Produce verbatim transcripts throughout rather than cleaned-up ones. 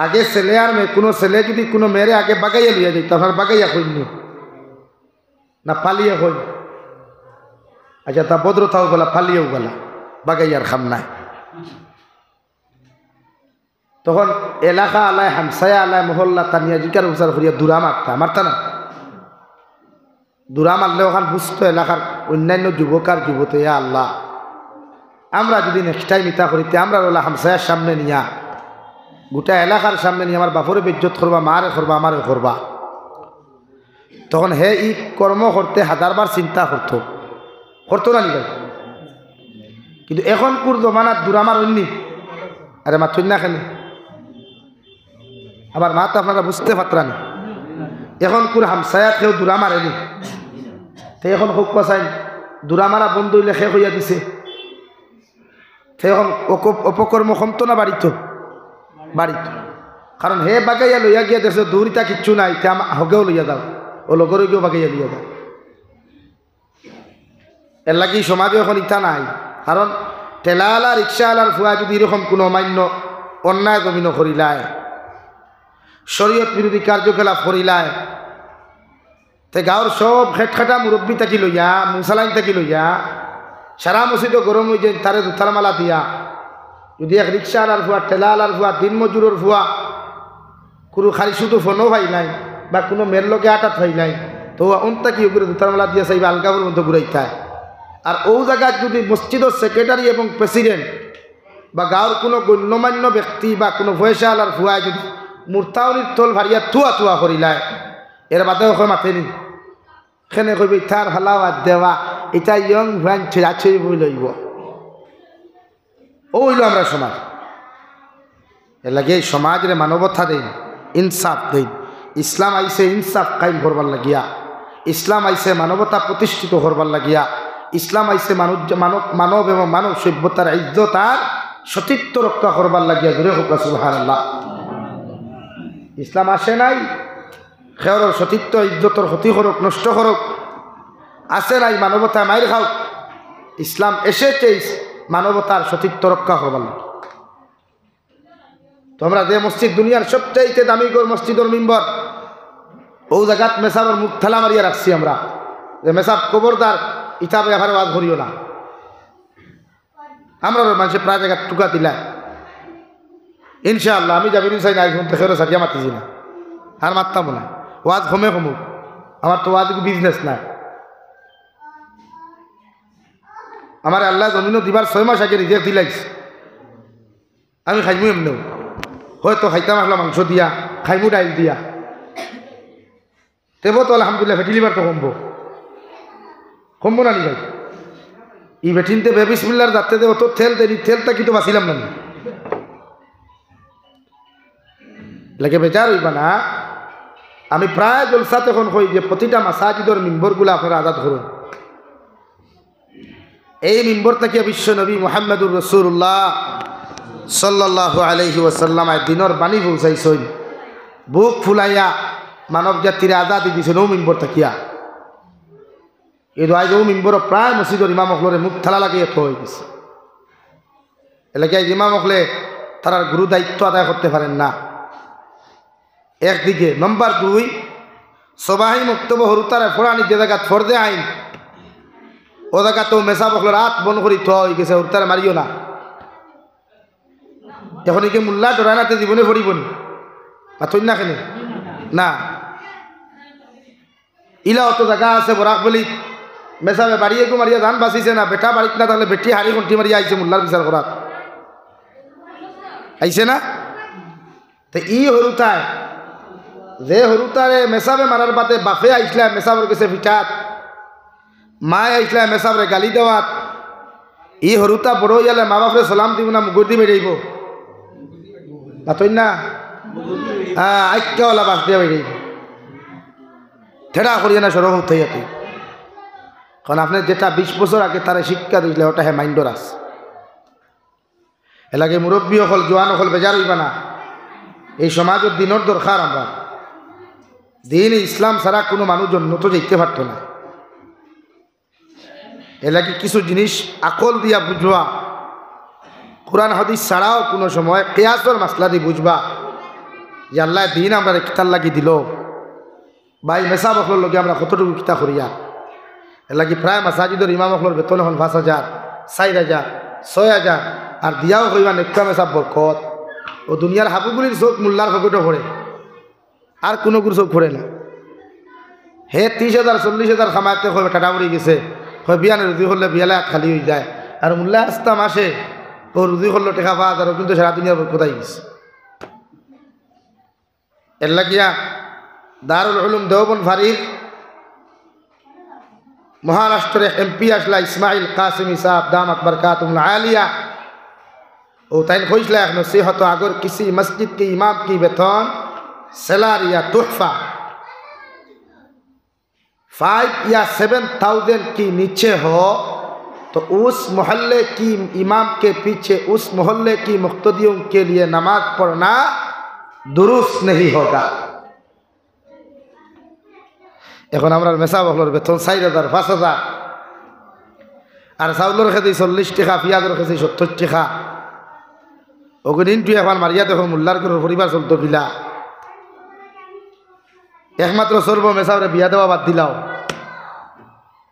আগে ছেলে আর মেয়ে, কুনু ছেলে যুদি কুনু মেয়েরে আগে বাগাইয়া লইয়া যাইতো, আপনারা বাগাইয়া কইন নি না পালিয়া কইন? আচ্ছা, তা ভদ্র থাও বালা, পালিয়াও বালা, বাগাইয়ার কাম নাই। তখন এলাকা আলায়, হামসায়া আলায়, মহল্লা টানিয়া জিকার বিচার করিয়া দুরা মারতা, মারতা না? দুরা মারলে অখান বুঝতো এলাকার অইন্যান্য যুবক আর যুবতী, ইয়া আল্লাহ, আমরা যুদি next time ইতা করি তে আমরারে অলা হামসায়ার সামনে নিয়া, গুটা এলাকার সামনে নিয়া আমার বাফরে বেইজ্জত করবা, মারে করবা, আমারে করবা। তখন হে ই কর্ম করতে হাজারবার চিন্তা করতো, করতো না নি ভাই? কিন্তু অখনকুর জমানাত দুরা মারইন নি? আরে মাতইন না কেনে? আবার মাত আপনারা বুঝতে পাররা নি। অখনকুর হামসায়াত কেউ দুরা মারে নি? তে অখন কউক্কা চাইন, দুরা মারা বন্ধ অইলে কে কইয়া দিছে? তে অখন অক-, অপকর্ম কমতো না বাড়িতো? বাড়িতো। কারণ হে বাগাইয়া লইয়া গিয়া দেখছে দূর ইতা কিচ্ছু নাই, তে আমা-, হগেও লইয়া যাও, অউ লগর অগেও বাগাইয়া লইয়া যাও। এরলাগি সমাজো অখন ইতা নাই। কারণ ঠেলাআলা, রিক্সাআলার ফুয়া যুদি ইরকম কুনু অমাইন্য অন্যায় জমিনো করিলায়, শরীয়ত বিরোধী কার্যকলাপ করিলায়, তে গাঁওর সব খেটখাটা মুরব্বি থাকি লইয়া, মুসালাইন থাকি লইয়া, সারা মসজিদো গরম অইযাইন, তারে জুতার মালা দিয়া। যুদি এক রিক্সাআলার ফুয়া, ঠেলাআলার ফুয়া, দিনমজুরর ফুয়া, কুনু খালি শুধু ফোনও পাইলাইন বা কুনু মেয়ের লগে আটাত পাইলাইন, তে অন থাকি অগুরে জুতার মালা দিয়া চাইবা আলগা পর্যন্ত ঘুরাইতায়। আর অউ জাগাত যুদি মসজিদর secretary এবং president বা গাঁওর কুনু গণ্যমান্য ব্যক্তি বা কুনু পয়সাআলার ফুয়ায় যুদি মুরতাউনির তল ফাড়িয়া থুয়া থুয়া করিলায়, এর বাদে অখন মাতে নি? কেনে কইবা, ইতার ফালাও আর দেওয়া, ইতা young friend ছেড়া ছেড়ি বই লইব। অউ অইলো আমরার সমাজ। এরলাগি এই সমাজরে মানবতা দেইন, ইনসাফ দেইন। ইসলাম আইছে ইনসাফ কায়েম করবার লাগিয়া, ইসলাম আইছে মানবতা প্রতিষ্ঠিত করবার লাগিয়া, ইসলাম আইছে মানুষ, মানব, মানব এবং মানব সভ্যতার ইজ্জত আর সতীত্ব রক্ষা করবার লাগিয়া। জোরে কউক্কা সুবহানাল্লাহ। ইসলাম আসে নাই কেউর সতীত্ব ইজ্জতর ক্ষতি করউক, নষ্ট করউক, আসে নাই মানবতায় মাইর খাউক। ইসলাম এসেছে ইস-, মানবতার সতীত্ব রক্ষা করবার লাগি। তে আমরা যে মসজিদ, দুনিয়ার সবচাইতে দামি ঘর, মসজিদর মিম্বর, অউ জাগাত মেসাবর মুখ তালা মারিয়া রাখছি আমরা, যে মেসাব খবরদার ইতা ব্যাপারে ওয়াজ করিও না। আমরারও মানষে প্রায় জাগাত টুকা দিলা। ইনশাআল্লাহ, আমি জাবির হুসাইন আইজ পর্যন্ত কেউরে সারিয়া মাতিছি না, আর মাততামও না। ওয়াজ কমে কমুক, আমার তো ওয়াজ business নাই। আমারে আল্লায় জমিনো দিবার ছয় মাস আগে রিজেক্ট দিলাইছে। আমি খাইমু এমনেউ, হয়তো খাইতাম একলা মাংস দিয়া, খাইমু ডাইল দিয়া। তেবো তো আলহামদুলিল্লাহ, ফ্যাটি লিভার তো কমবো, কমবো না নি ভাই? ই বেটিন্তে বেবিসমিল্লার দাঁতে দে অত তেল দেনি, তেল থাকি তো বাঁচিলাম না নি? লাগে বেজার অইবা না। আমি প্রায় জলসাত অখন কই যে প্রতিটা মাসাজিদর মিম্বরগুলা আপনারা আজাদ করুন। এই মিম্বর থাকিয়া বিশ্ব নবী মুহাম্মাদুর রাসূলুল্লাহ সাল্লাল্লাহু আলাইহি ওয়াসাল্লাম আয় দিনর বাণী পৌঁছাইছইন, বুক ফুলাইয়া মানব জাতিরে আজাদি দিছইন অউ মিম্বর থাকিয়া। কিন্তু আইজ অউ মিম্বরো প্রায় মসজিদর ইমাম অকলরে মুখ তালা লাগাইয়া থোয়া অইগেছে। এরলাগি আইজ ইমাম অকলে তারার গুরু দায়িত্ব আদায় করতে পারেন না। একদিকে। নম্বর দুই, সবাহি মক্তবো হুরুতারে পড়ানি যে জাগাত ফরজে আইন, অউ জাগাত অউ মেসাব অকলর আত বন্ধ করি থোয়া অইগেছে, হুরুতারে মারিও না। অখন ইগু মুল্লা ডরায় না তে জীবনে পড়িবো নি? মাতইন না কেনে? না। ইলা অত জাগা আছে বরাক ভ্যালিত, মেসাবে বাড়ি এগু মারিয়া জান বাঁচিছে না, বেটা বাড়িত না থাকলে বেটি হাড়ি কন্টি মারিয়া আইছে মুল্লার বিচার করাত। আইছে না? তে ই হুরুতায়, যে হুরুতারে মেসাবে মারার বাদে বাফে আইছলা মেসাবর গেছে ফিটাত, মায় আইছলা মেসাবরে গালি দেওয়াত, ই হুরুতা বড় অইয়ালে মা বাফরে সালাম দিবো না মুগুর দি বেড়াইবো? মাতইন না? হ্যাঁ, আইক্কা ওলা বাস দিয়া বেড়াইবো। ঠেড়া করিয়া না সড়ক উঠাইয়া তুই। কারণ আপনে যেটা বিশ বছর আগে তারে শিক্ষা দিছলা, ওটা হে মাইন্ডর আছে। এরলাগি মুরব্বি অকল, জোয়ান অকল বেজার অইবা না। এই সমাজর দিনর দরকার আমরার। দিন ইসলাম ছাড়া কুনু মানুষ জন্নতো যাইতে পারতো না। এরলাগি কিছু জিনিস আকল দিয়া বুঝবা, কুরআন হাদিস ছাড়াও কুনু সময় কিয়াসর মাসলা দি বুঝবা। যে আল্লায় দিন আমরারে কিতার লাগি দিলো, ভাই মেসাব অকলর লগে আমরা কতটুকু কিতা করিয়ার। এরলাগি প্রায় মাসাজিদর ইমাম অকলর বেতন অখন পাঁচ হাজার, চাইর হাজার, ছয় হাজার, আর দিয়াও কইবা নেকটা মেসাব বরকত। অউ দুনিয়ার হাবুগুলির চউখ মুল্লার পকেটো পড়ে, আর কুনুগুর চউখ পড়ে না। হে তিশ হাজার, চল্লিশ হাজার কামাইতে কয় টাটা পড়ি গেছে, কয় বিয়ানে রুজি করলে বিয়ালে আত খালি অইযায়। আর মুল্লায় আস্তা মাসে অউ রুজি করলো টেকা পাঁচ হাজার, অউ কিন্তু সারা দুনিয়ার বরকত আইগেছে। এরলাগিয়া দারুল উলুম দেওবন্দ ফারির মহারাষ্ট্রর এমপি আছলা ইসমাইল কাসিমি সাব দামাত বারকাতুহুমুল আলিয়া, অউ তাইন কইছলা এক নসিহত, "अगर किसी मस्जिद के इमाम की वेतन, सैलरी या तोहफा फाइव या सेवन थाउजेंड की नीचे हो, तो उस मोहल्ले की इमाम के पीछे उस मोहल्ले की मुक्तदियों के लिए नमाज पढ़ना दुरुस्त नहीं होगा।" অখন আমরার মেসাব অকলর বেতন চাইর হাজার, পাঁচ হাজার, আর চাউলর কেজি চল্লিশ টেকা, পিয়াজর কেজি সত্তইর টেকা। অগুন ইনটু একবার মারিয়া দেখো, মুল্লার ঘরর পরিবার চলতো কিলা? একমাত্র চলবো মেসাবরে বিয়া দেওয়া বাদ দিলাও।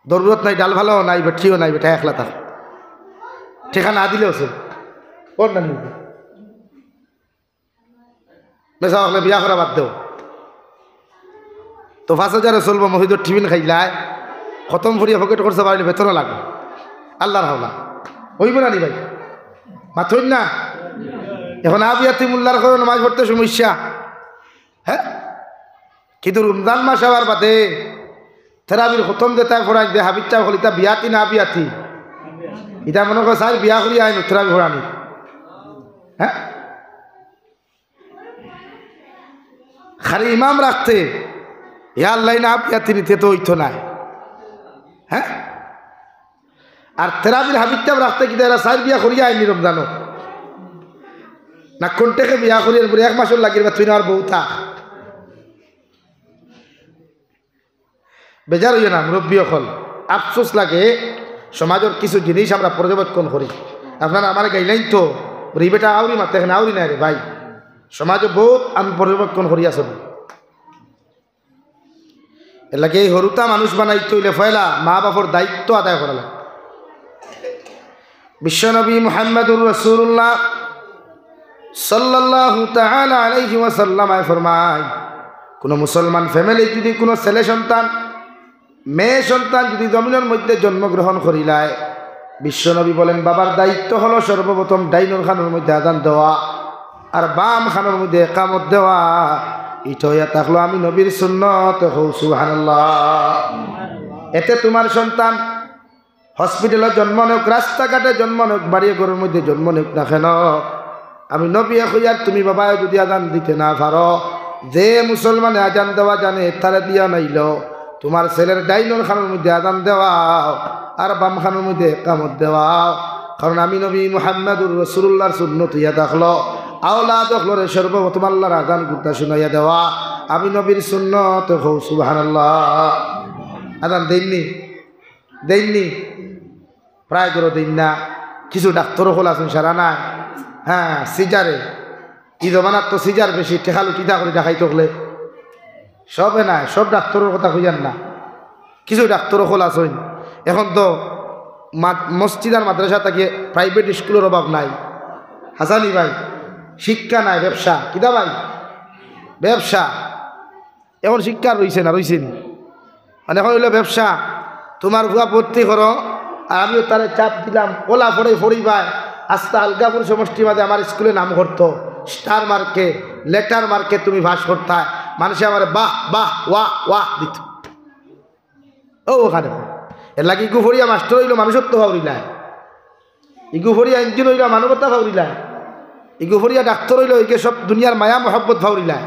জরুরত নাই, ডাল ভালাও নাই, বেটিও নাই, বেটা একলা থাক। টেকা না দিলেও চলবো। ওর না নিবে। মেসাব অকলে বিয়া করা বাদ দেও। তো পাঁচ হাজারে চলবো, মসজিদর টিফিন খাইলায়, খতম পড়িয়া পকেট খরচ বাড়াইলে বেতনও লাগে। আল্লার হাওলা। অইবো না নি ভাই? মাতইন না। অখন আবিয়াতি মুল্লার ঘরো নমাজ পড়তে সমস্যা। হে? কিন্তু রমজান মাস আওয়ার বাদে তেরাবির খতম যেতায় পড়াইন দে, হাফিজ সাব অকল ইতা বিয়াতি না আবিয়াতি? ইতা মনো করো স্যার বিয়া করি আইন তেরাবি পড়ানি। হে? খালি ইমাম রাখতে, ইয়া আল্লাহ, না আবিয়াতি নিতে তো অইতো নায়। হে? আর তেরাবির হাফিজ সাব রাখতে কিতা এরা চাইর বিয়া করিয়া আইনি রমজানো? না কন্টেকে বিয়া করিয়া আইন, এক মাসর লাগির বা তুই না আর বউ থাক। বেজার অইও না মুরব্বি অকল, আফসোস লাগে। সমাজর কিছু জিনিস আমরা পর্যবেক্ষণ করি। আপনারা আমারে গাইলাইন তো, "রে বেটা আউরি মাতে, এখানে আউরি নাই রে ভাই।" সমাজো বউত আমি পর্যবেক্ষণ করি আসলে। এরলাগি এই হুরুতা মানুষ বানাইতে অইলে পয়লা মা বাপর দায়িত্ব আদায় করা লাগে। বিশ্বনবী মুহাম্মাদুর রাসূলুল্লাহ সাল্লাল্লাহু তাআলা আলাইহি ওয়াসাল্লাম আয় ফরমায়, কুনু মুসলমান ফ্যামিলি যদি কুনু ছেলে সন্তান, মেয়ে সন্তান যদি জমিনর মধ্যে জন্মগ্রহণ করিলায়, বিশ্বনবী বলেন, বাবার দায়িত্ব হলো সর্বপ্রথম ডাইনর কানর মধ্যে আজান দেওয়া, আর বাম কানর মধ্যে একামত দেওয়া। ইটা অইয়া থাকলো আমি নবীর সুন্নত। কও সুবহানাল্লাহ। এতে তুমার সন্তান হসপিটালো জন্ম নেউক, রাস্তাঘাটে জন্ম নেউক, বাড়ি ঘরর মধ্যে জন্ম নেউক না কেন, আমি নবীয়ে কইয়ার, তুমি বাবায় যদি আজান দিতে না পারো, যে মুসলমানে আজান দেওয়া জানে, তারে দিয়া নাইলো, তুমার ছেলের ডাইনর কানর মধ্যে আজান দেওয়াও, আর বাম কানর মধ্যে একামত দেওয়াও। কারণ আমি নবী মুহাম্মাদুর রাসূলুল্লাহর সুন্নত অইয়া থাকলো, আওলাদ অকলরে সর্বপ্রথম আল্লাহর আজান গুনতা শুনাইয়া দেওয়া আমি নবীর সুন্নত। কও সুবহানাল্লাহ। আজান দেইননি? দেইননি? প্রায় ঘরো দেইন না। কিছু ডাক্তর অকল আছইন, সারা নায়। হ্যাঁ, সিজারে। ই জমানাত তো সিজার বেশি, টেকা লুটিতা করি দেখাইতো অকলে। সবে নায়, সব ডাক্তরর কথা কইয়ার না। কিছু ডাক্তর অকল আছইন। অখন তো মা-, মসজিদ আর মাদ্রাসা থাকি প্রাইভেট স্কুলর অভাব নাই। হাছানি ভাই, শিক্ষা নাই, ব্যবসা। কিতা ভাই? ব্যবসা। অখন শিক্ষা রইছে না, রইছে নি? মানে অখন অইলো ব্যবসা, তুমার পুয়া ভর্তি করো, আর আমিও তারে চাপ দিলাম, অলা পড়ে পড়িবায়, আস্তা আলগাপুর সমষ্টির মাঝে আমার স্কুলে নাম করতো, স্টার মার্কে, লেটার মার্কে তুমি পাস করতায়, মানষে আমারে বাহ, বাহ, ওয়াহ, ওয়াহ দিতো। অউ অখানে। এরলাগি ইগু পড়িয়া মাস্টার অইলো, মানুষত্ব ফাউরিলায়। ইগু পড়িয়া ইঞ্জিন অইলা, মানবতা ফাউরিলায়। ইগু পড়িয়া ডাক্তর অইলো, ইগে সব দুনিয়ার মায়া মহব্বত ফাউরিলায়।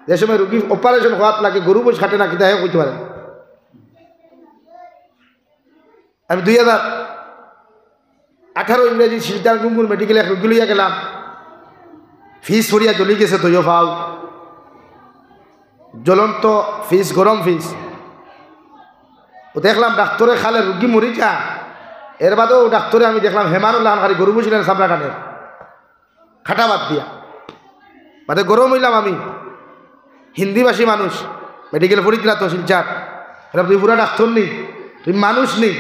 যে সময় রুগী অপারেশন হওয়াত লাগে, গরু বুঝ খাটে না, কিতা হে কইতে পারে না। আমি দুই হাজার আঠারো ইংরেজি শিলচর গুঙ্গুর মেডিকেলে এক রুগী লইয়া গেলাম। ফিস পড়িয়া জ্বলি গেছে দুইও ফাও। জ্বলন্ত ফিস, গরম ফিস। ও দেখলাম ডাক্তরে খালে রুগী মরি যা। এর বাদেও ডাক্তরে আমি দেখলাম হেমানুল্লাহ খালি গরু বুঝলেন সামলা টানের। খাটা বাদ দিয়া। বাদে গরম অইলাম আমি, হিন্দিভাষী মানুষ, মেডিকেল পড়িতরা তো শিলচর, এরা তুই পুরা ডাক্তার নি, তুই মানুষ নি,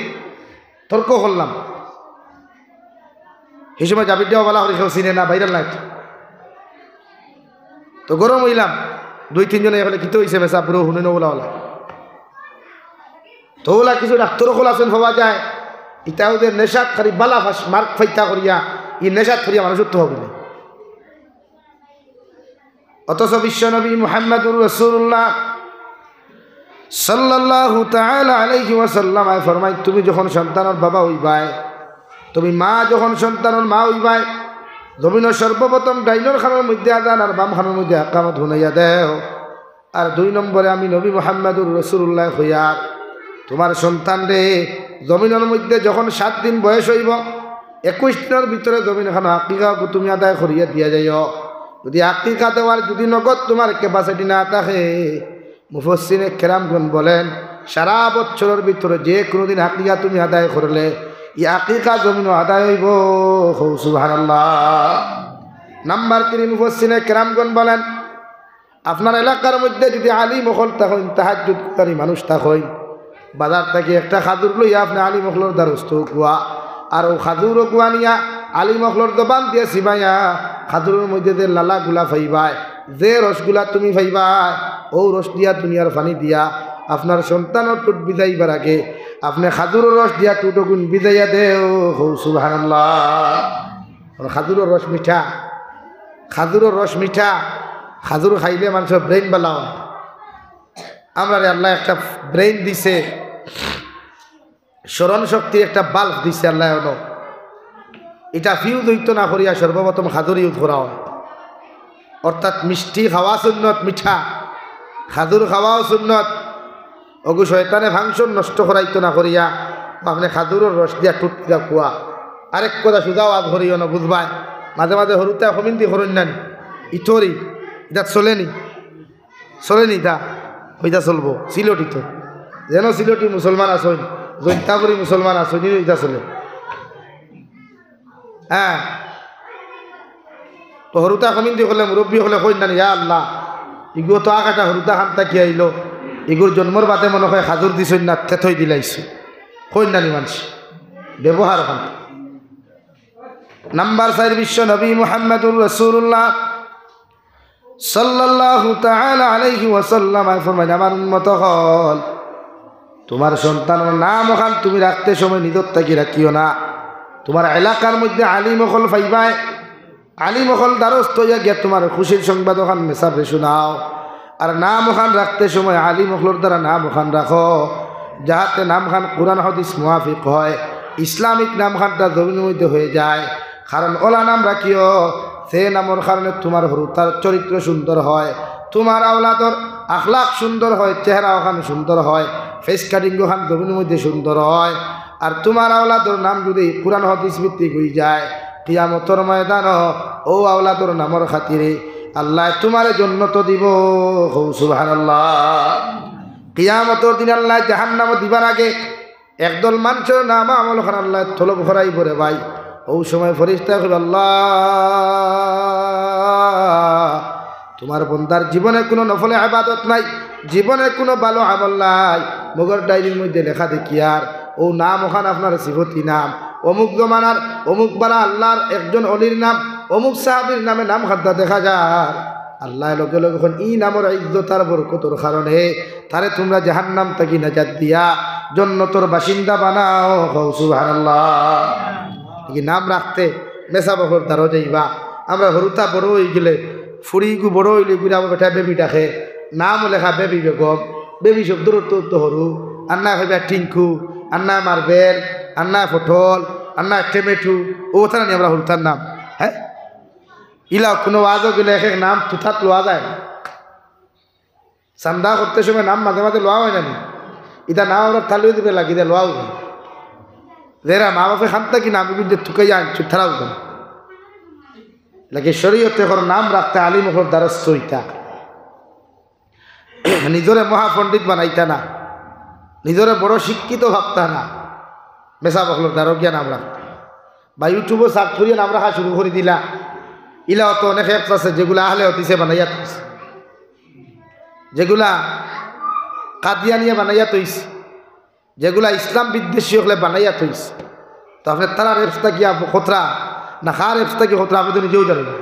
তর্ক করলাম। সেই সময় জাবির দেওয়া বালা করি কেউ চিনে না, ভাইরাল নাই তো। তো গরম অইলাম, দুই তিনজনে এখানে কিতা অইছে মেসা পুরো হুনে নবলা ওলা। তো ওলা কিছু ডাক্তার অকল আছইন পাওয়া যায়, ইতাও যে নেশাত খালি বালা ফাঁস মার্ক ফাইতা করিয়া, ই নেশাত করিয়া মানুষের তো হবে না। অথচ বিশ্বনবী মুহাম্মাদুর রাসূলুল্লাহ সাল্লাল্লাহু তাআলা আলাইহি ওয়াসাল্লাম আয় ফরমাই, তুমি যখন সন্তানর বাবা অইবায়, তুমি মা যখন সন্তানর মা অইবায়, জমিনর সর্বপ্রথম ডাইনর খানোর মধ্যে আজান আর বাম খানোর মধ্যে একামত হুনাইয়া দেও। আর দুই নম্বরে আমি নবী মুহাম্মাদুর রাসূলুল্লাহ কইয়ার, তোমার সন্তানরে জমিনর মধ্যে যখন সাত দিন বয়স অইবো, একুশ দিনর ভিতরে জমিন খানো আকিকা তুমি আদায় করিয়া দিয়া যাইও। যদি আকিকা দেওয়ার যদি নগদ তোমার ক্যাপাসিটি না থাকে, মুফাসসিরিনে কেরামগণ বলেন, সারা বছরর ভিতরে যে কোনো দিন আকিকা তুমি আদায় করলে, ই আকিকা জমিনও আদায় অইবো। কও সুবহানাল্লাহ। নাম্বার তিন, মুফাসসিরিনে কেরামগণ বলেন, আপনার এলাকার মধ্যে যদি আলিম অকল থাকইন, তাহাজ্জুদ গুজারি মানুষ থাকইন, বাজার থাকি একটা খাজুর লইয়া আপনে আলিম অকলর দ্বারস্থ অউক্কা, আর অউ খাজুর অগুয়া নিয়া আলিম অকলর জবান দিয়া চিবাইয়া খাজুরর মধ্যে যে লালাগুলা পাইবায়, যে রসগুলা তুমি পাইবায়, অউ রস দিয়া দুনিয়ার পানি দিয়া আপনার সন্তানর ঠুট ভিজাইবার আগে আপনে খাজুরর রস দিয়া ঠুট অগুন ভিজাইয়া দেও। কও সুবহানাল্লাহ। কারণ খাজুরর রস মিঠা, খাজুরর রস মিঠা, খাজুর খাইলে মানষর ব্রেইন বালা অয়। আমরারে আল্লায় একটা ব্রেইন দিছে, স্মরণ শক্তির একটা বাল্ব দিছে আল্লায় অনো। ইটা ফিউজ অইতো না করিয়া সর্বপ্রথম খাজুর ইউজ করা অয়। অর্থাৎ মিষ্টি খাওয়া সুন্নত, মিঠা খাজুর খাওয়াও সুন্নত। অগু শয়তানে ফাংশন নষ্ট করাইতো না করিয়া আপনে খাজুরর রস দিয়া ঠুট দিয়া খুয়া। আরেক কথা সুজা ওয়াজ করিও না, বুঝবায়, মাঝে মাঝে হুরুতায় কমিন্দি করইন না নি, ইতরি, ইতা চলে নি, চলে নি ইতা, ইতা চলবো। সিলটি তো, যেন সিলটি মুসলমান আছইন, জৈন্তাপুরি মুসলমান আছইন, ইতা চলে। হ্যাঁ, তো হুরুতায় কমিন্দি করলে মুরব্বি অকলে কইন না নি, ইয়া আল্লাহ, ইগু তো আগাটা হুরুতা খান থাকি আইলো, ইগুর জন্মর বাদে মনে অয় খাজুর দিছইন না, তে থই দিলাইছে, কইন না নি মানষে, ব্যবহার অখান। নাম্বার চাইর, বিশ্বনবী মুহাম্মাদুর রাসূলুল্লাহ সাল্লাল্লাহু তাআলা আলাইহি ওয়াসাল্লাম আয় ফরমাইন, আমার উম্মত অকল, তোমার সন্তানর নাম অখান তুমি রাখতে সময় নিজর থাকি রাখিও না। তোমার এলাকার মধ্যে আলিম অকল পাইবায়, আলিম অকল দ্বারস্থ অইয়া গিয়া তোমার খুশির সংবাদ অখান মেসাবরে শুনাও। আর নাম অখান রাখতে সময় আলিম অকলর দ্বারা নাম অখান রাখো, যাহাতে নাম খান কোরআন হাদিস মুআফিক অয়, ইসলামিক নাম খানটা জমিনর মধ্যে অইযায়। কারণ অলা নাম রাখিও, যে নামর কারণে তোমার হুরুতার চরিত্র সুন্দর অয়, তোমার আওলাদর আখলাক সুন্দর অয়, চেহারা অখান সুন্দর অয়, ফেস কাটিং অখান জমিনর মধ্যে সুন্দর অয়। আর তোমার আওলাদর নাম যদি কোরআন হাদিস ভিত্তিক অইযায়, কিয়ামতর ময়দানো অউ আওলাদর নামর খাতিরে আল্লায় তোমারে জন্নত দিবো। কও সুবহানাল্লাহ। কিয়ামতর দিন আল্লায় জাহান্নামো দিবার আগে একদল মানষর নাম আমল অখান আল্লায় তলব করাইবো রে ভাই। অউ সময় ফিরিস্তায় কইবা, আল্লাহ, তোমার বন্দার জীবনে কুনু নফলে ইবাদত নাই, জীবনে কুনু ভালা আমল নাই, মগর ডায়েরির মধ্যে লেখা দেখিয়ার অউ নাম অখান আপনার সিফতি নাম, অমুক জমানার অমুক বারা আল্লাহর একজন অলির নাম, অমুক সাহাবীর নামে নাম খান্তা দেখা যার। আল্লায় লগে লগে কইন, ই নামর ইজ্জত আর বরকতর কারণে তারে তোমরা জাহান্নাম থাকি নাজাত দিয়া জন্নতর বাসিন্দা বানাও। কও সুবহানাল্লাহ। ই নাম রাখতে মেসাব অকলর দ্বারো যাইবা। আমরা হুরুতা বড় অইগেলে, ফুড়িগু বড় অইলে, ইগুরে আবার বেটায় বেবি ডাকে, নামও লেখা বেবি বেগম। বেবি শব্দর অর্থ তো হুরু, আর নায় কইবা টিঙ্কু, আর নায় মার্বেল, আর নায় পটল, আর নায় টমেটো, অউ কথা নানি আমরা হুরুতার নাম। হ্যাঁ, ইলা কুনু ওয়াজো গেলে এক এক নাম তুতাত লওয়া যায় না। চান্দা করতে সময় নাম মাঝে মাঝে লওয়া অয় না নি? ইতা নাম আমরা তালিও দিবে লাগি দে, লওয়া অইবো। যেরা মা বাপে খান্তা কি নাম ইগুন যে তুকাইয়া আনছইন, তারা অইবো না। লাগে শরীয়তে অকর নাম রাখতে আলিম অকলর দ্বারস্থ অইতা। নিজরে মহাপণ্ডিত বানাইতা না, নিজরে বড় শিক্ষিত ভাবতা না, মেসাব অকলর দ্বারো গিয়া নাম রাখতা। বা YouTube-ও সার্চ করিয়া নাম রাখা শুরু করি দিলা, ইলাও তো অনেক অ্যাপস আছে যেগুলা আহলে হাদিসে বানাইয়া থইছে, যেগুলা কাদিয়ানিয়ে বানাইয়া থইছে, যেগুলা ইসলাম বিদ্বেষী অকলে বানাইয়া থইছে। তো আপনে তারার অ্যাপস থাকি আপ-, খতরা না কার অ্যাপস থাকি খতরা, আপনে তো নিজেও জানইন না।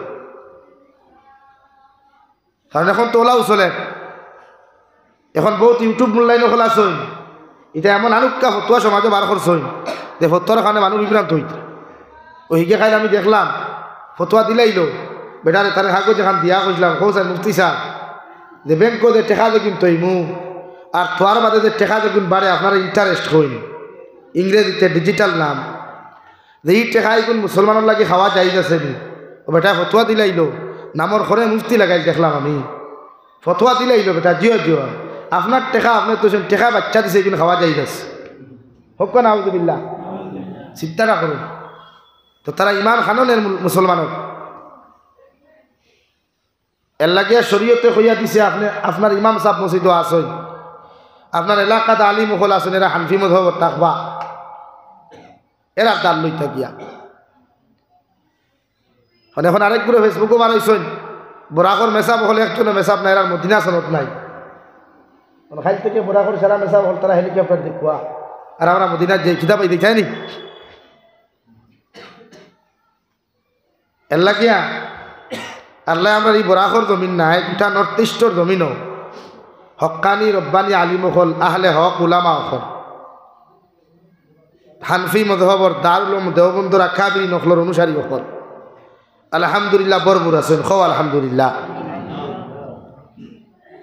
কারণ এখন তো অলাও চলের। এখন বউত YouTube মুল্লাইন অকল আছইন, ইতা এমন আনুক্কা ফতুয়া সমাজো বার করছইন যে ফতুয়ার কারণে মানুষ বিভ্রান্ত অইতা। অউ হিগে কাইল আমি দেখলাম, ফতুয়া দিলাইলো, বেটারে তারে কাগজ এখান দিয়া কইছলাম, কও স্যার, মুফতি স্যার, যে ব্যাংকো যে টেকা যেগুন থইমু, আর থওয়ার বাদে যে টেকা যেগুন বাড়ে, আপনারা interest কইন, ইংরেজিতে digital নাম, যে ই টেকা ইগুন মুসলমানর লাগি খাওয়া জায়েজ আছে নি? অউ বেটায় ফতুয়া দিলাইলো, নামর খরে মুফতি লাগাইল দেখলাম আমি। ফতুয়া দিলাইলো বেটা, জিও জিও, আপনার টেকা, আপনে তো টেকায় বাচ্চা দিছে, ইগুন খাওয়া জায়েজ আছে। কউক্কা নাউজুবিল্লাহ। চিন্তাটা করো। তো তারা ইমান খানো নের মু-, মুসলমানর। এরলাগিয়া শরীয়তে কইয়া দিছে, আপনে, আপনার ইমাম সাব মসজিদো আছইন, আপনার এলাকাত আলিম অকল আছইন, এরা হানফি মজহবর থাকবা, এরার দার লইতা গিয়া। মানে এখন আরেক গুরু Facebook-ও বার অইছইন, বরাকর মেসাব অকল একজনও মেসাব নাই, এরার মদিনা সনদ নাই। মানে কাইল থাকি বরাকর সারা মেসাব অকল তারা helicopter দেখবা, আর আমরা মদিনাত যাই, কিতা পাই দেখায়নি? এরলাগিয়া আল্লায় আমরার ই বরাকর জমিন নায়, গোটা North East-র জমিনও হক্কানি, রব্বানি আলিম অকল, আহলে হক উলামা অকল, হানফি মজহবর দারুল উলুম দেওবন্দর আকাবিরিন অকলর অনুসারী অকল, আলহামদুলিল্লাহ, ভরপুর আছইন। কও আলহামদুলিল্লাহ।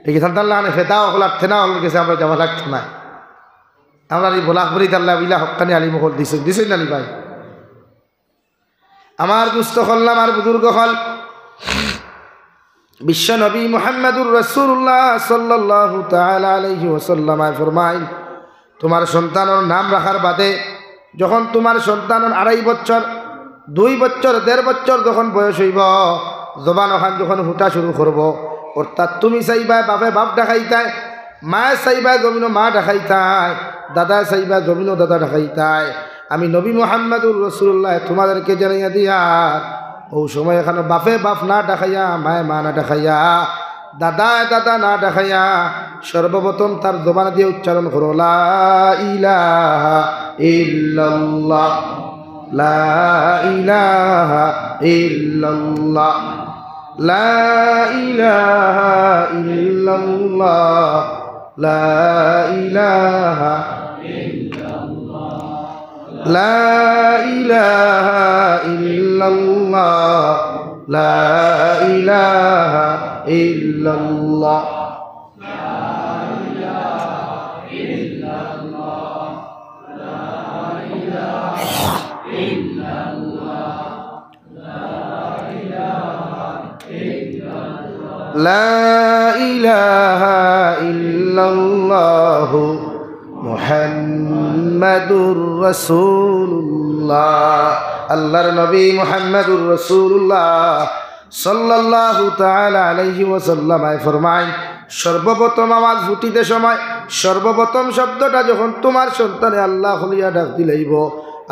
এই কি সন্তান লাগানে ফেদা অকল আর থেনা অকলর গেছে আমরা যাওয়া লাগতো নায়। আমরার ই বরাকর বাড়িত আল্লায় ইলা হক্কানি আলিম অকল দিছইন, দিছইন না নি ভাই? আমার দুস্ত অকল, আমার বুজুর্গ অকল, বিশ্ব নবী মুহাম্মাদুর রাসূলুল্লাহ সাল্লাল্লাহু তাআলা আলাইহি ওয়াসাল্লাম ফরমাইন, তুমার সন্তানর নাম রাখার বাদে যখন তুমার সন্তানর আড়াই বছর, দুই বছর, দেড় বছর যখন বয়স অইবো, জবান অখান যখন ফুটা শুরু করবো, অর্থাৎ তুমি চাইবায় বাফে বাফ ডাকাইতায়, মায়ে চাইবায় জমিনো মা ডাকাইতায়, দাদায় চাইবায় জমিনো দাদা ডাকাইতায়। আমি নবী মুহাম্মাদুর রাসূলুল্লাহ তুমাদেরকে জানাইয়া দিয়ার, অউ সময় এখানো বাফে বাফ না ডাকাইয়া, মায়ে মা না ডাকাইয়া, দাদায় দাদা না ডাকাইয়া, সর্বপ্রথম তার জবান দিয়া উচ্চারণ করো, লা ইলাহা ইল্লাল্লাহ, লা ইলাহা ইল্লাল্লাহ, লা ইলাহা ইল্লাল্লাহ, লা ইলাহা, লা ইলাহা ইল্লাল্লাহ, লা ইলাহা ইল্লাল্লাহ। লা ইলাহা ইল্লাল্লাহু মুহাম্মাদুর রাসূলুল্লাহ। আল্লাহর নবী মুহাম্মাদুর রাসূলুল্লাহ সাল্লাল্লাহু তাআলা আলাইহি ওয়াসাল্লাম ফরমাইন, সর্বপ্রথম আওয়াজ ফুটিতে সময়, সর্বপ্রথম শব্দটা যখন তুমার সন্তানে আল্লাহ বলিয়া ডাক দিলাইবো,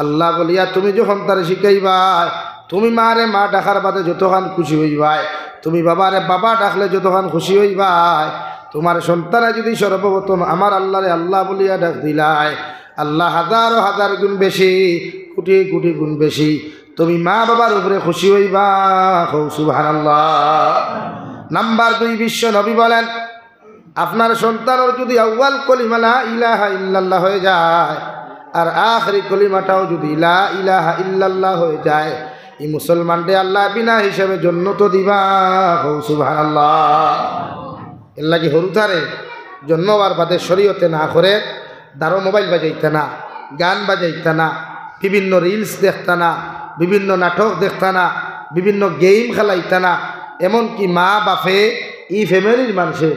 আল্লাহ বলিয়া তুমি যখন তারে শিখাইবায়, তুমি মারে মা ডাকার বাদে যতখান খুশি অইবায়, তুমি বাবারে বাবা ডাকলে যতখান খুশি অইবায়, তুমার সন্তানে যুদি সর্বপ্রথম আমার আল্লাহরে আল্লাহ বলিয়া ডাক দিলায়, আল্লাহ হাজারো হাজার গুণ বেশি, কোটি কোটি গুণ বেশি তুমি মা বাবার উপরে খুশি অইবা। কও সুবহানাল্লাহ। নাম্বার দুই, বিশ্ব নবী বলেন, আপনার সন্তানর যুদি আউয়াল কলিমা লা ইলাহা ইল্লাল্লাহ অই যায়, আর আখরি কলিমাটাও যুদি লা ইলাহা ইল্লাল্লাহ অই যায়, ই মুসলমানরে আল্লায় বিনা হিসাবে জন্নতো দিবা। কও সুবহানাল্লাহ। এরলাগি হুরুতারে জন্ম অওয়ার বাদে শরীয়তে না করে দারো মোবাইল বাজাইতা না, গান বাজাইতা না, বিভিন্ন reels দেখতা না, বিভিন্ন নাটক দেখতা না, বিভিন্ন game খেলাইতা না। এমনকি মা বাফে, ই family-র মানষে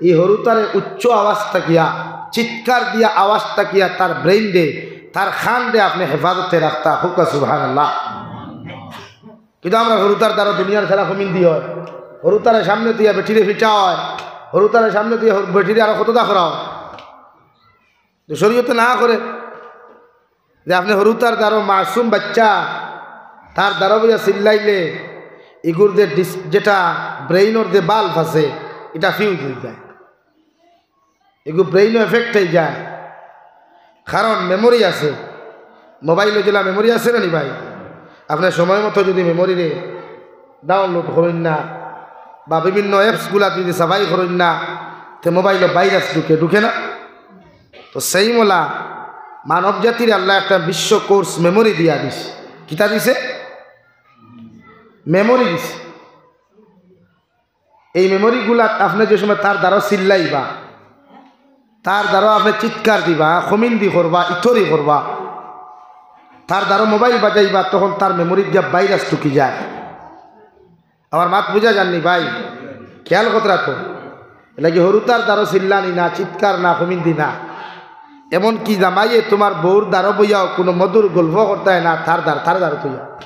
ই হুরুতারে উচ্চ আওয়াজ থাকিয়া, চিৎকার দিয়া আওয়াজ থাকিয়া তার brain-রে, তার কানরে আপনে হেফাজতে রাখতা। কউক্কা সুবহানাল্লাহ। কিন্তু আমরা হুরুতার দারো দুনিয়ার খেলা কমিন দি অয়, হুরুতারে সামনে দিয়া বেটিরে ফিটা অয়, হুরুতারে সামনে দিয়া হুর-, বেটিরে আরো কততা করা অয়। তো শরীয়তে না করে যে আপনে হুরুতার দারো মাসুম বাইচ্চা, তার দারো বইয়া চিল্লাইলে, ইগুর যে ডিস-, যেটা ব্রেইনর যে বাল্ব আছে, ইটা ফিউজ অই যায়, ইগু ব্রেইনও এফেক্ট অই যায়, কারণ মেমোরি আছে। মোবাইলো যেলা মেমোরি আছে না নি ভাই, আপনে সময় মতো যুদি মেমোরিরে ডাউনলোড করইন না বা বিভিন্ন অ্যাপসগুলা যুদি সাফাই করইন না, তে মোবাইলো ভাইরাস ঢুকে, ঢুকে না? তো সেইমলা মানব জাতিরে আল্লায় একটা বিশ্ব কোর্স মেমোরি দিয়া দিছে। কিতা দিছে? মেমোরি দিছে। এই মেমোরিগুলাত আপনে যে সময় তার দ্বারা চিল্লাইবা, তার দ্বারা আপনে চিৎকার দিবা, খমিন্দি করবা, ইতরি করবা, তার দ্বারা মোবাইল বাজাইবা, তখন তার মেমোরিত গিয়া ভাইরাস ঢুকি যায়। আমার মাত বুঝা যার নি ভাই? খেয়াল কথা রাখো। এরলাগি হুরুতার দ্বারা চিল্লানি না, চিৎকার না, খমিন্দি না। এমনকি জামাইয়ে তুমার বউর দ্বারা বইয়াও কুনু মধুর গল্প করতায় না, তার দ্বার, তার দ্বারা তুইয়া।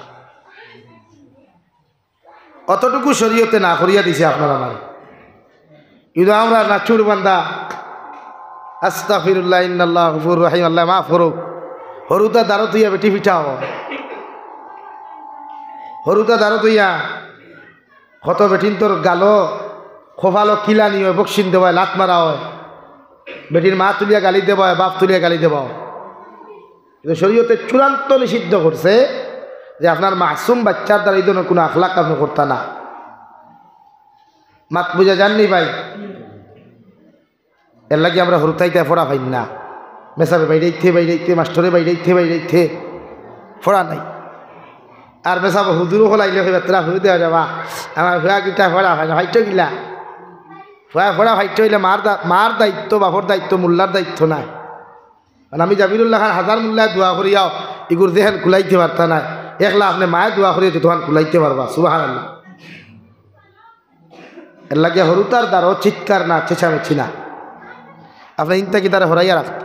অতটুকু শরীয়তে না করিয়া দিছে আপনার আমারে। কিন্তু আমরা নাচুর বান্দা, আস্তাগফিরুল্লাহ, ইন্নাল্লাহ গফুর রহিম, আল্লায় মাফ করুক। হুরুতা দ্বারা তুইয়া বেটি ফিটাও, হুরুতা দ্বারা তুইয়া কত বেটিন্তর গালো, কপালো কিলানি অয়, বক্সিং দেওয়ায়, লাত মারা অয়, বেটির মা তুলিয়া গালি দেওয়া অয়, বাপ তুলিয়া গালি দেওয়া অয়। কিন্তু শরীয়তে চূড়ান্ত নিষিদ্ধ করছে যে আপনার মাসুম বাচ্চার দ্বারা ই ধরনের কুনু আখলাক আপনে করতা না। মাত বুঝা যার নি ভাই? এরলাগি আমরা হুরুতাইন্তে পড়া পাইন না। মেসাবে বাইরাইতে বাইরাইতে, মাস্টরে বাইরাইতে বাইরাইতে পড়া নাই। আর মেসাব হুজুর অকল আইলে কইবা, "তোরা হুরু দেওয়া যাবা, আমার ফুয়া কিতা পড়া পায় না, পাইতো কিলা?" ফুয়া পড়া পাইতো অইলে মার দা-, মার দায়িত্ব, বাপর দায়িত্ব, মোল্লার দায়িত্ব নায়। কারণ আমি জাবিরুল্লাহ খান হাজার মোল্লায় দোয়া করিয়াও ইগুর জেহেন খুলাইতে পারতা নায়। একলা আপনে মায়ে দোয়া করিয়া যতখান খুলাইতে পারবা। সুবহানাল্লাহ। এরলাগি হুরুতার দ্বারাও চিৎকার না, চেঁচামেচি না। আপনে ইনতা কিতারে হরাইয়া রাখতা,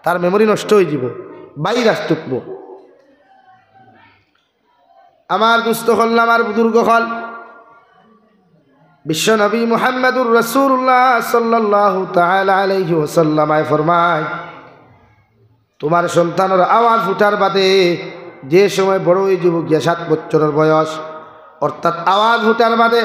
তার মেমোরি নষ্ট অই যিবো, ভাইরাস ঢুকবো। আমার দুস্ত অকল, আমার বুজুর্গ অকল, বিশ্ব নবী মুহাম্মাদুর রাসূলুল্লাহ সাল্লাল্লাহু তাআলা আলাইহি ওয়াসাল্লাম আয় ফরমায়, তুমার সন্তানর আওয়াজ ফুটার বাদে যে সময় বড় অই যিবো গিয়া সাত বছরর বয়স, অর্থাৎ আওয়াজ ফুটার বাদে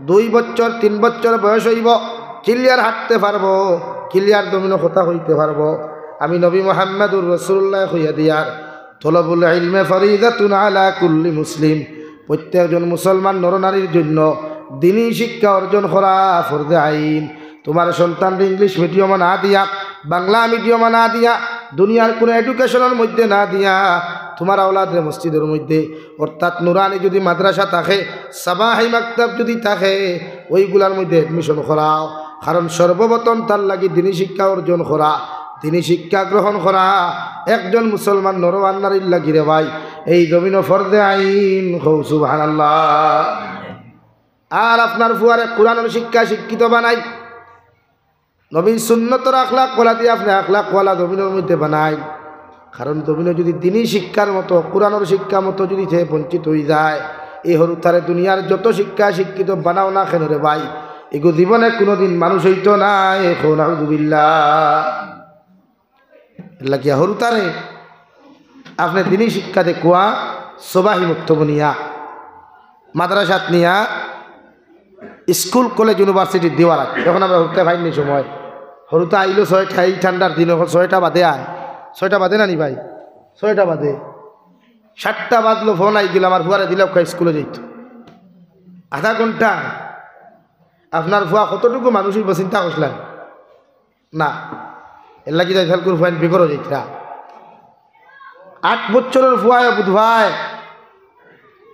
দুই বছর, তিন বছর বয়স অইবো, ক্লিয়ার হাঁটতে পারবো, ক্লিয়ার জমিনো কথা কইতে পারবো। আমি নবী মুহাম্মাদুর রাসূলুল্লায় কইয়া দিয়ার, তলবুল ইলমে ফরিদাতুন আলা কুল্লি মুসলিম, প্রত্যেকজন মুসলমান নরনারীর জন্য দ্বীনি শিক্ষা অর্জন করা ফরজে আইন। তুমার সন্তানরে ইংলিশ মিডিয়ামো না দিয়া, বাংলা মিডিয়ামো না দিয়া, দুনিয়ার কুনু এডুকেশনর মধ্যে না দিয়া, তুমার আওলাদরে মসজিদর মধ্যে, অর্থাৎ নুরানি যুদি মাদ্রাসা থাকে, সাবাহি মাকতাব যুদি থাকে, অউগুলার মধ্যে অ্যাডমিশন করাও। কারণ সর্বপ্রথম তার লাগি দ্বীনি শিক্ষা অর্জন করা, দ্বীনি শিক্ষা গ্রহণ করা একজন মুসলমান নর আর নারীর লাগি রে ভাই, এই জমিনো ফরজে আইন। কও সুবহানাল্লাহ। আর আপনার ফুয়ারে কোরআনর শিক্ষায় শিক্ষিত বানাই, নবীর সুন্নতর আখলাকওয়ালা দিয়া আপনে আখলাকওয়ালা জমিনর মধ্যে বানাই। কারণ জমিনো যুদি দ্বীনি শিক্ষার মতো, কোরআনর শিক্ষা মতো যুদি সে বঞ্চিত অই যায়, এই হুরুতারে দুনিয়ার যত শিক্ষায় শিক্ষিত বানাও না কেনে রে ভাই, ইগু জীবনে কুনুদিন মানুষ অইতো নায়। কও নাউজুবিল্লাহ। এরলাগিয়া হুরুতারে আপনে দ্বীনি শিক্ষা দেওয়া, সাবাহি মাকতাবো নিয়া, মাদ্রাসাত নিয়া, স্কুল, কলেজ, ইউনিভার্সিটিত দেওয়া লাগে। অখন আমরা হুরুতায় পাইনি সময়, হুরুতা আইলো ছয়টা, এই ঠান্ডার দিন অখন ছয়টা বাদে আয়, ছয়টা বাদে না নি ভাই, ছয়টা বাদে, সাতটা বাজলো, ফোন আইগেলো, আমার ফুয়ারে দিলাউক্কা, স্কুলো যাইতো। আধা ঘন্টা আপনার ফুয়া কতটুকু মানুষ অইবো চিন্তা করছলায়? না, এরলাগি যাই ফেলকুর ফুয়াইন বেঘরো যাইতরা। আট বছরর ফুয়ায়ও বুধবায়,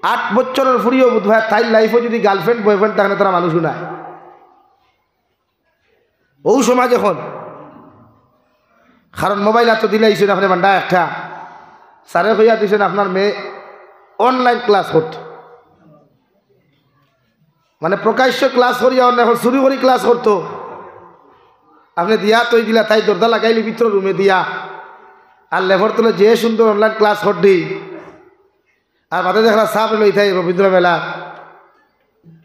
আট বছরর ফুড়িও বুধবায়, তাইর লাইফো যুদি গার্লফ্রেন্ড বয়ফ্রেন্ড থাকে না, তারা মানুষও নায়। অউ সমাজ অখন, কারণ মোবাইল আতো দিলাইছইন আপনে বান্ডা একটা, স্যারে কইয়া দিছইন আপনার মেয়ে অনলাইন ক্লাস করতো। মানে প্রকাশ্য ক্লাস করিয়া অনে অখন চুরি করি ক্লাস করতো। আপনে দিয়া তৈ দিলা, তাই দরজা লাগাইলি ভিতর রুমে দিয়া। আর লেফর তলে যে সুন্দর অনলাইন ক্লাস করডি। আর বাদে দেখরা সাব লই থাই রবীন্দ্র মেলা।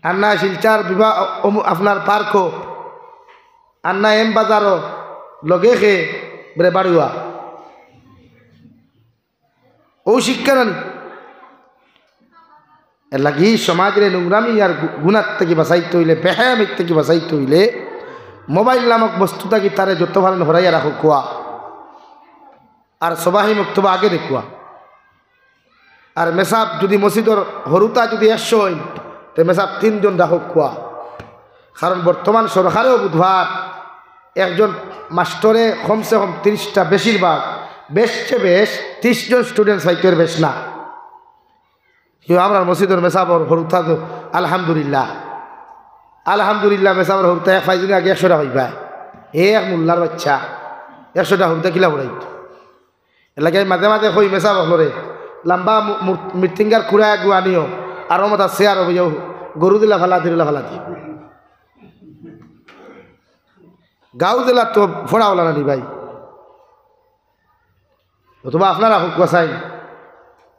আর না শিলচর বিভা-, অমু-, আপনার পার্কো। আর না এম বাজারো। লগে খে বেরে বাড়ুয়া। অউ শিক্ষা নানি? এর লাগি সমাজরে নোংরামি আর গু-, গুনার থাকি বাঁচাইতে অইলে, বেহায়ামির থাকি বাঁচাইতে অইলে মোবাইল নামক বস্তু থাকি তারে যত পারইন হরাইয়া রাখউক্কা। আর সবাহি মক্তবা আগে দেখউক্কা। আর মেসাব যুদি মসজিদর হুরুতা যুদি একশো অইন, তে মেসাব তিনজন রাখউক্কা। কারণ বর্তমান সরকারেও বুধবার একজন মাস্টরে কমসে কম তিরিশটা, বেশিরভাগ, বেশচে বেশ তিরিশ জন স্টুডেন্টস পাইতো, এর বেশ না। কেউ আমরার মসজিদর মেসাবর হুরুতা তো আলহামদুলিল্লাহ, আলহামদুলিল্লাহ, মেসাবর হুরুতা এক পাইছনি আগে একশোটা পাইবা। এ এক মোল্লার বাইচ্চা, একশোটা হুরুতা কিলা পড়াইতো? এর লাগি আমি মাঝে মাঝে কই মেসাব অকলরে, লাম্বা মু-, মু-, মিটিংগার কুড়া এগু আনিও, আর ও মাথা চেয়ারো বইয়াও, গরু দিলা ফালা, দিলা ফালা দি। গাউ দিলা তো ফড়া অলা না নি ভাই। অথবা আপনারা কউক্কা চাই,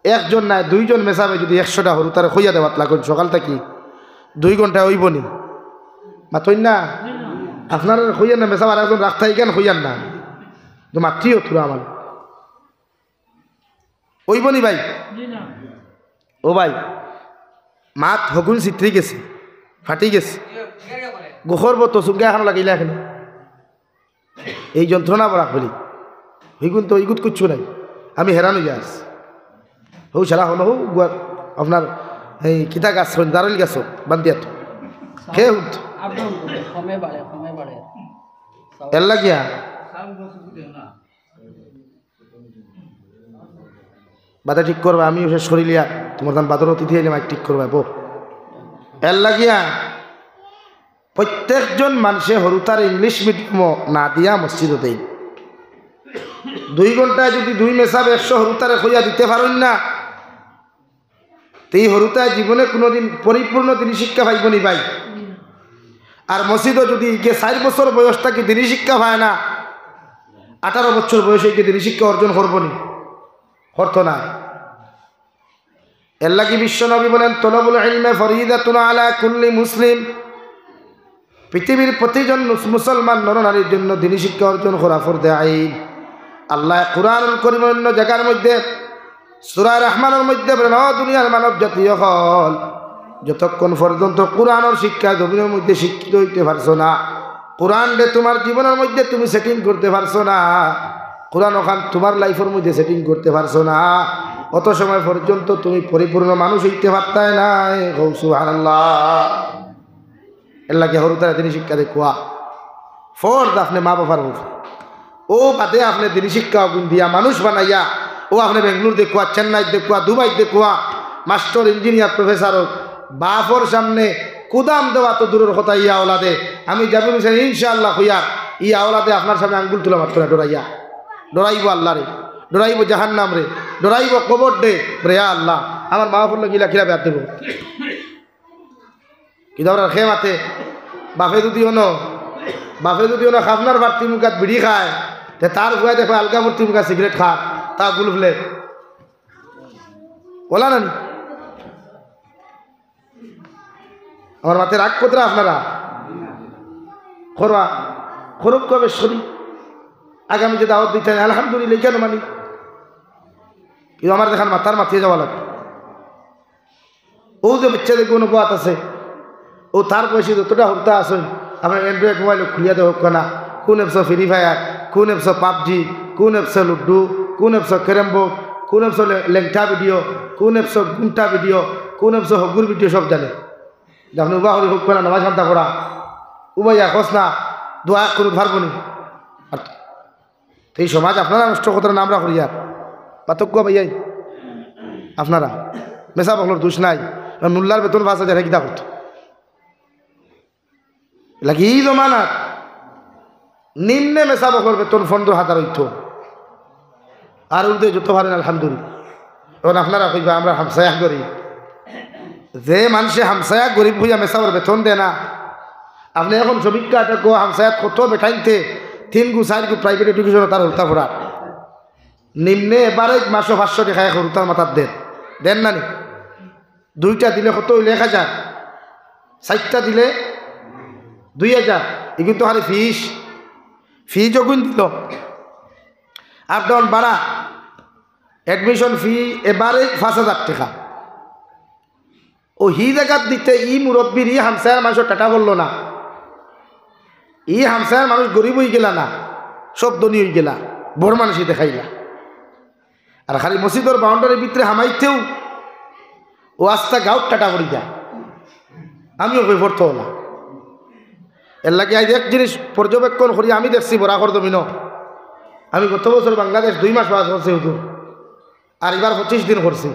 একজন নায় দুইজন মেসাবে যুদি একশোটা হুরুতারে কইয়া দেওয়াত লাগইন সকাল থাকি, দুই ঘন্টায় অইবো নি? মাতইন না? আপনারা কইয়েন না মেসাব আর একজন রাখতা ইখান কইয়েন না। তো মাতিও তোরা আমার। অইবো নি ভাই? জি না। ও ভাই, মাত হগুন ছিতরি গেছে, ফাটি গেছে। গোখর বতো সুগা এখনো লাগাইলা এখনো। এই যন্ত্রণা বরাক বলি। হিগুন তো ইগুত কিচ্ছু নাই। আমি হেরান অইয়া আছি। হউ সারা হনো হউ গুয়ার আপনার এই কিতা গাছ হইন, দারুল গাছ হইন, বান্দিয়াত। খে হুত। আপ ডাউন করে, কমে বাড়ে, কমে বাড়ে। এর লাগিয়া। বাদে ঠিক করবা, আমি শেষ করিলিয়া, তোমার দাম বাদর অতিথি আইলে মাইক ঠিক করবা, বো। এর লাগিয়া প্রত্যেকজন মানষে হুরুতারে ইংলিশ মিডিয়ামো না দিয়া মসজিদো দেইন। দুই ঘন্টায় যুদি দুই মেসাব একশো হুরুতারে কইয়া দিতে পারইন না, তে ই হুরুতায় জীবনে কুনুদিন পরিপূর্ণ দিনী শিক্ষা পাইবো নি ভাই? আর মসজিদো যুদি ইগে চাইর বছর বয়স থাকি দিনী শিক্ষা পায় না, আঠারো বছর বয়সে ইগে দিনী শিক্ষা অর্জন করবো নি? করতো নায়। এর লাগি বিশ্বনবী বলেন, "তলবুল ইলমে ফরিদাতুন আলা কুল্লি মুসলিম।" পৃথিবীর প্রতিজন মুস-, মুসলমান নরনারীর জন্য দিনী শিক্ষা অর্জন করা ফরদে আইন। আল্লায় কুরআনুল করিমর অন্য জাগার মধ্যে, সূরা রহমানর মধ্যে বলেন, "ও দুনিয়ার মানব জাতি অকল, যতক্ষণ পর্যন্ত কুরআনর শিক্ষা জমিনর মধ্যে শিক্ষিত অইতে পারছো না, কুরআনরে তুমার জীবনর মধ্যে তুমি সেটিং করতে পারছো না, কুরআন অখান তুমার লাইফর মধ্যে সেটিং করতে পারছো না, অত সময় পর্যন্ত তুমি পরিপূর্ণ মানুষ অইতে পারতায় নায়।" কও সুবহানাল্লাহ। এর লাগি হুরুতারে দিনী শিক্ষা দেখুয়া। ফরজ আপনে মা বাবার উপর। অউ বাদে আপনে দিনী শিক্ষা অগুন দিয়া মানুষ বানাইয়া, অউ আপনে বেঙ্গালুর দেখুয়া, চেন্নাই দেখুয়া, দুবাই দেখুয়া, মাস্টর, ইঞ্জিনিয়ার, প্রফেসর অউক, বাপর সামনে কুদাম দেওয়া তো দূরর কথা, ই আওলাদে, আমি জাবির হোসেন ইনশাআল্লাহ কইয়ার, ই আওলাদে আপনার সামনে আঙ্গুল তুলা মারতো না, ডরাইয়া। ডরাইবো আল্লারে, ডরাইবো জাহান্নামরে, ডরাইবো কবররে, বলে, "ইয়া আল্লাহ, আমার মা বাপর লগে ইলা কিলা বেয়াদবি।" কিন্তু আমরার খেমাতে বাপে যুদি অনো, বাপে যুদি অনো খাজনার বাড়তি মুখাত বিড়ি খায়, তে তার ফুয়ায় দেখবা আলগা বাড়তি মুখাত সিগারেট খার, তা গুলফলে। অলা না নি? আমার মাতে রাগ কররা আপনারা? করবা, করউক্কা বেশ করি। আগামীতে দাওয়াত দিতা, আলহামদুলিল্লাহ, কেনে মানি? কিন্তু আমার দেখান মাতার মাতিয়ে যাওয়া লাগবো। অউ যে বাচ্চাদের কুনু বাত আছে, অউ তার বয়সী যতটা হুরুতা আছইন, আপনার Android মোবাইল খুলিয়া দেখউক্কা না, কুন অ্যাপসো ফ্রি ফায়ার, কুন অ্যাপসো পাবজি, কুন অ্যাপসো লুডু, কুন অ্যাপসো ক্যারাম বোর্ড, কুন অ্যাপসো লে-, লেংটা ভিডিও, কুন অ্যাপসো গুন্টা ভিডিও, কুন অ্যাপসো হগুর ভিডিও, সব জানে। যে আপনে উবা করি কউক্কা না, নামাজ কান্তা করা, উবাইয়া কস না, দোয়া কুনুত পারবো নি। আর তে ই সমাজ আপনারা নষ্ট কররা না আমরা করিয়ার। পার্থক্য ভাইয়াই, আপনারা, মেসাব অকলর দুষ নাই। কারণ মোল্লার বেতন পাঁচ হাজার, হে কিতা করতো? লাগি ই জমানাত নিম্নে মেসাব অকলর বেতন পনেরো হাজার অইতো। আর উর্ধে যত পারেন, আলহামদুলিল্লাহ। এখন আপনারা কইবা, "আমরা হামসায়া গরিব।" যে মানষে হামসায়া গরিব কইয়া মেসাবর বেতন দেয় না, আপনে এখন সমীক্ষা এটা কো, হামসায়াত কত বেটাইন্তে তিন গু, চাইর গু প্রাইভেট এডুকেশন তার হলতা পড়ার। নিম্নে এভারেজ মাসো পাঁচশো টেকা এক হুরুতার মাথাত দেন, দেন না নি? দুইটা দিলে কত অইল? এক হাজার। চাইরটা দিলে দুই হাজার। ইগুন তো খালি ফিস, ফিস অগুন দিল, আপ ডাউন ভাড়া, অ্যাডমিশন ফি এভারেজ পাঁচ হাজার টেকা। ও হি জাগাত দিতে ই মুরব্বির, ই হামসায়ার মানষর টাটা পড়লো না, ই হামসায়ার মানুষ গরিব অইগেলা না, সব ধনী অইগেলা, বড় মানষি দেখাইলা। আর খালি মসজিদর বাউন্ডারির ভিতরে হামাইতেউ ও আস্তা গাউত টাটা পড়ি যায়। আমিও কই পড়তো অলা। এরলাগি আইজ এক জিনিস পর্যবেক্ষণ করি, আমি দেখছি বরাকর জমিনো, আমি গত বছর বাংলাদেশ দুই মাস ওয়াজ করছি হুজুর, আর ইবার পঁচিশ দিন করছি।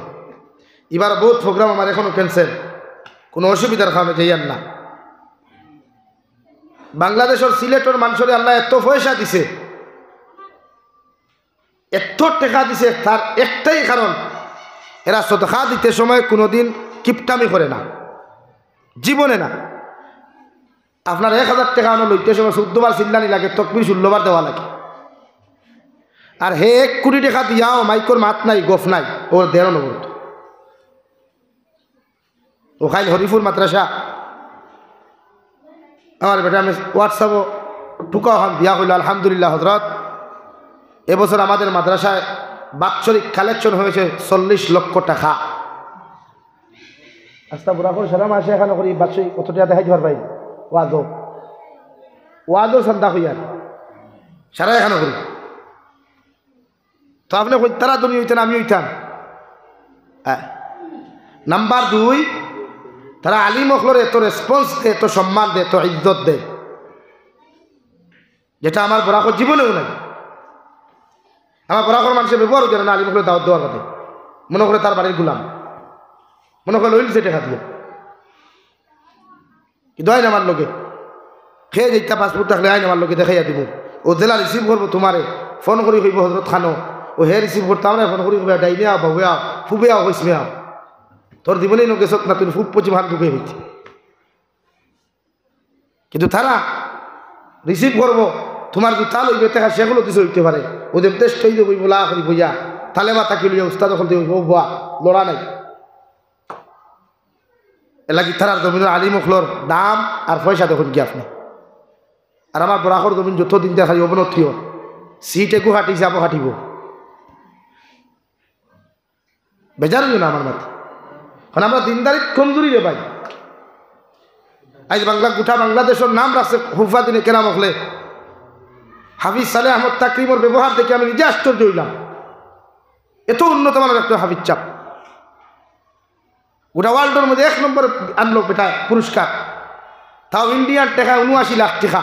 ইবার বউত program আমার এখনো cancel, কুনু অসুবিধার কারণে যাইয়ার না। বাংলাদেশর সিলেটর মানষরে আল্লায় এত পয়সা দিছে, এত টেকা দিছে, তার একটাই কারণ, এরা সদকা দিতে সময় কুনুদিন কিপটামি করে না, জীবনে না। আপনার এক হাজার টেকা অনো লইতে সময় চৌদ্দ বার চিল্লানি লাগে, তকবির ষোলো বার দেওয়া লাগে। আর হে এক কুটি টেকা দিয়াও মাইকর মাত নাই, গফ নাই, ওর দেড় নম্বর। ও খাইল হরিপুর মাদ্রাসা। আমার বেটা আমি WhatsApp-ও টুকা অখান দিয়া কইল, "আলহামদুলিল্লাহ হজরত, এবছর আমাদের মাদ্রাসায় বাৎসরিক collection হয়েছে চল্লিশ লক্ষ টাকা।" আস্তা বুড়া করে সারা মাসে এখানো করি বাৎসরিক কত টাকা দেখাইতে পারবাই? ওয়াজও, ওয়াজও চান্দা কইয়ার সারা এখানো করি। তো আপনে কইন, "তারা ধনী অইতা না, আমি অইতাম।" হ্যাঁ। নাম্বার দুই, তারা আলিম অকলরে এত response দে, এত সম্মান দে, এত ইজ্জত দে, যেটা আমার বরাকর জীবনেও নাই। আমার বরাকর মানষে ব্যবহারও জানে না আলিম অকলরে দাওয়াত দেওয়ার বাদে। মনো করে তার বাড়ির গুলাম, মনো করে লইল সে টেকা দিয়া। কিন্তু আইন আমার লগে। হে যেটা passport থাকলে আইন আমার লগে দেখাইয়া দিমু। ও যেলা receive করবো তুমারে, ফোন করি কইবো হজরত খানো। ও হে receive করতো, আমরা ফোন করি কইবো, "ডাইনে আও, বাবু আও, ফুবে আও, পশ্চিমে আও। তোর জীবনেই নগে চোখ না, তুই ফুব পশ্চিম হাত ঢুকে হইতে।" কিন্তু তারা receive করবো, তুমার জুতা লইবে, টেকা সেগুলো দিছে হইতে পারে। ও যে stage-এ বইবো, লা করি বইয়া, তালে বাতা কি লইয়া উস্তাদ অকল দিয়া, "ও বুয়া, লড়া নাই।" এরলাগি তারার জমিনর আলিম অকলর দাম আর পয়সা দেখইন গিয়া আপনে। আর আমার বরাকর জমিন যত দিন যায় খালি অবনতি অর। সিট এগু কাটিছে, আবো কাটিবো। বেজার অইও না আমার মাতে। কারণ আমরা দিনদারিত কমজুরি রে ভাই। আইজ বাংলা, গুটা বাংলাদেশর নাম রাখছে হুফাজ দিনে কেরাম অকলে। হাফিজ সালেহ আহমদ তাকরিমর ব্যবহার দেখি আমি নিজে আশ্চর্য অইলাম। এত উন্নত মানর একটা হাফিজ সাব। গোটা world-অর মধ্যে এক নম্বর আনলো বেটা পুরস্কার, তাও Indian টেকা ঊনআশি লাখ টেকা।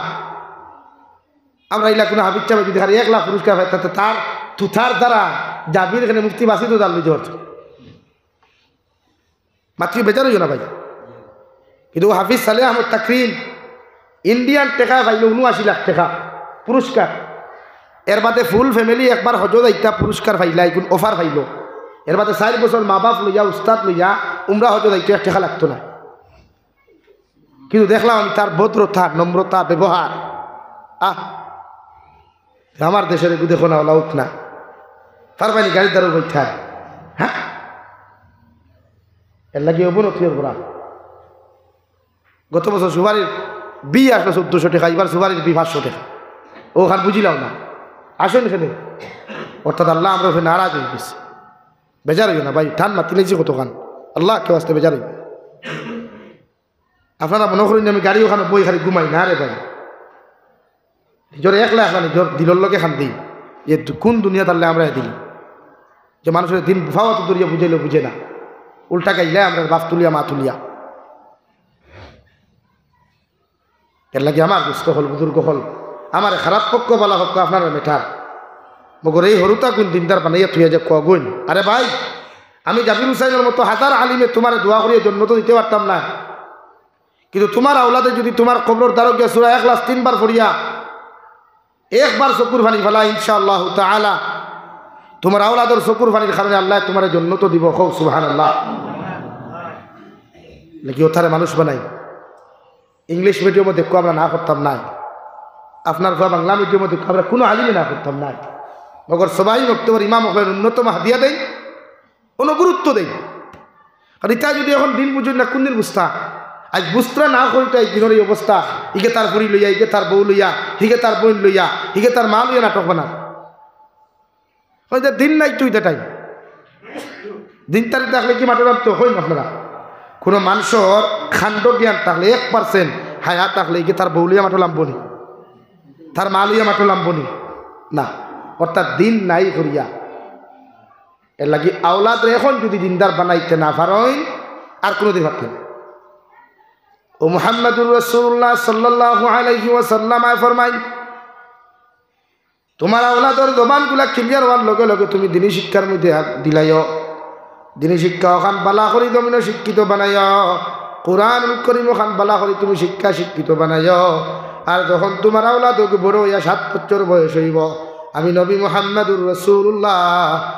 আমরা ইলা কুনু হাফিজ সাবে যদি খালি এক লাখ পুরস্কার পায়, তাতে তার, তুতার দ্বারা জাবির এখানে মুফতি বাসি তো জানলি জোর। মাতলে বেজার অইও না ভাই। কিন্তু হাফিজ সালেহ আহমদ তাকরিম Indian টেকা পাইলো ঊনআশি লাখ টেকা পুরস্কার। এর বাদে full family একবার হজো যাইতা পুরস্কার পাইলা, এখন offer পাইলো। এর বাদে চাইর বছর মা বাপ লইয়া, উস্তাদ লইয়া উমরা হজো যাইতো, এক টেকা লাগতো না। কিন্তু দেখলাম আমি তার ভদ্রতা, নম্রতা, ব্যবহার। আহ, আমার দেশর এগু দেখো না, অলা উঠ না। পারবানি গাড়ির দ্বারা বইতে হয়। হ্যাঁ? এরলাগি অবনতি অর বড়া। গত বছর সুপারির বি আসলো চৌদ্দশো টেকা, ইবার সুপারির বি পাঁচশো টেকা। অখান বুঝিলাম না। আসইন কেনে? অর্থাৎ আল্লাহ আমরার উপরে নারাজ অইগেছে। বেজার অইও না ভাই, টান মাতিলাইছি কতখান। আল্লাহ কেউ আসতে বেজার অইবে। আপনারা মনো করইন আমি গাড়ি অখানো বই খালি ঘুমাই না রে ভাই। নিজর একলা একলা নিজর দিলর লগে কান্দি। যে দু-, কুন দুনিয়াত আল্লায় আমরারে দিলা? যে মানষরে দিন ফাওয়াত ধরিয়া বুঝাইলেও বুঝে না। উল্টা গাইলায় আমরার বাফ তুলিয়া মা তুলিয়া। এরলাগি আমার দোস্ত অকল, বুজুর্গ অকল, আমারে খারাপ পক্ষ, ভালা পক্ষ আপনারার matter। মগর এই হুরুতাগুইন দিনদার বানাইয়া থুইয়া যে কওয়াগুইন। আরে ভাই, আমি জাবির হুসাইনর মতো হাজার আলিমে তুমারে দোয়া করিয়া জন্নতো দিতে পারতাম না, কিন্তু তুমার আওলাদে যদি তুমার কবরর দ্বারো গিয়া সূরা ইখলাস তিনবার পড়িয়া একবার চকুর পানি ফালায়, ইনশাআল্লাহু তাআলা তুমার আওলাদর চকুর পানির কারণে আল্লায় তুমারে জন্নতো দিবো। কও সুবহানাল্লাহ। লেকিন অতারে মানুষ বানাই। English medium-ও দেখো আমরা না করতাম নায়, আপনার পুয়া বাংলা medium-ও দেখো আমরা কুনু আলিমে না করতাম নায়, মগর সবাই মক্তবর ইমাম অকলরে ন্যূনতম হাদিয়া দেইন, অনুগুরুত্ব দেইন। আর ইতা যদি অখন দিন বুঝইন না, কুনদিন বুঝতা? আইজ বুঝতা না করি তো আইজ দিনর এই অবস্থা, ইগে তার ফুড়ি লইয়া, ইগে তার বউ লইয়া, হিগে তার বইন লইয়া, হিগে তার মা লইয়া নাটক বানার। অউ যে দিন নাই তুই দেটাই। দিন তারিখ দেখলে কি মাঠে নামতো? কইন আপনারা। কোনো মানষর খান্ড জ্ঞান থাকলে, এক পার্সেন্ট হায়া থাকলে, ইগে তার বউ লইয়া মাঠো লামবো নি? তার মা লইয়া মাঠো লামবো নি? না। অর্থাৎ দিন নাই করিয়া। এরলাগি আওলাদরে এখন যুদি দিনদার বানাইতে না পারইন, আর কুনুদিন পারতা না। ও মুহাম্মাদুর রাসূলুল্লাহ সাল্লাল্লাহু আলাইহি ওয়াসাল্লাম আয় ফরমাইন, তুমার আওলাদর জবানগুলা clear অওয়ার লগে লগে তুমি দিনী শিক্ষার মধ্যে হাত দিলাইও। দিনী শিক্ষা অখান বালা করি জমিনো শিক্ষিত বানাইও। কোরআনুল করিম অখান বালা করি তুমি শিক্ষা শিক্ষিত বানাইও। আর যখন তুমার আওলাদ অগু বড় অইয়া সাত বছর বয়স অইবো, আমি নবী মুহাম্মাদুর রাসূলুল্লাহ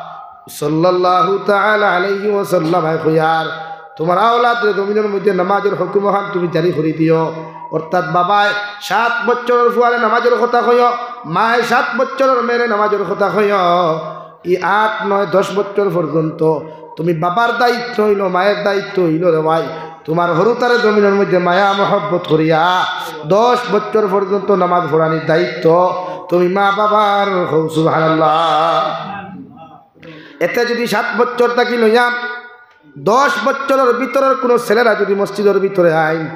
সাল্লাল্লাহু তাআলা আলাইহি ওয়াসাল্লাম আয় কইয়ার, তুমার আওলাদরে জমিনর মধ্যে নামাজর হুকুম অখান তুমি জারি করি দিও। অর্থাৎ বাবায় সাত বছরর ফুয়ারে নামাজর কথা কইও, মায় সাত বছরর মেয়েরে নামাজর কথা কইও। ই আট, নয়, দশ বছর পর্যন্ত তুমি বাবার দায়িত্ব অইলো, মায়ের দায়িত্ব অইলো রে ভাই, তুমার হুরুতারে জমিনর মধ্যে মায়া মহব্বত করিয়া দশ বছর পর্যন্ত নামাজ পড়ানির দায়িত্ব তুমি মা বাবার। কও সুবহানাল্লাহ। এতে যুদি সাত বছর থাকি লইয়া দশ বছরর ভিতরর কুনু ছেলেরা যুদি মসজিদর ভিতরে আইন,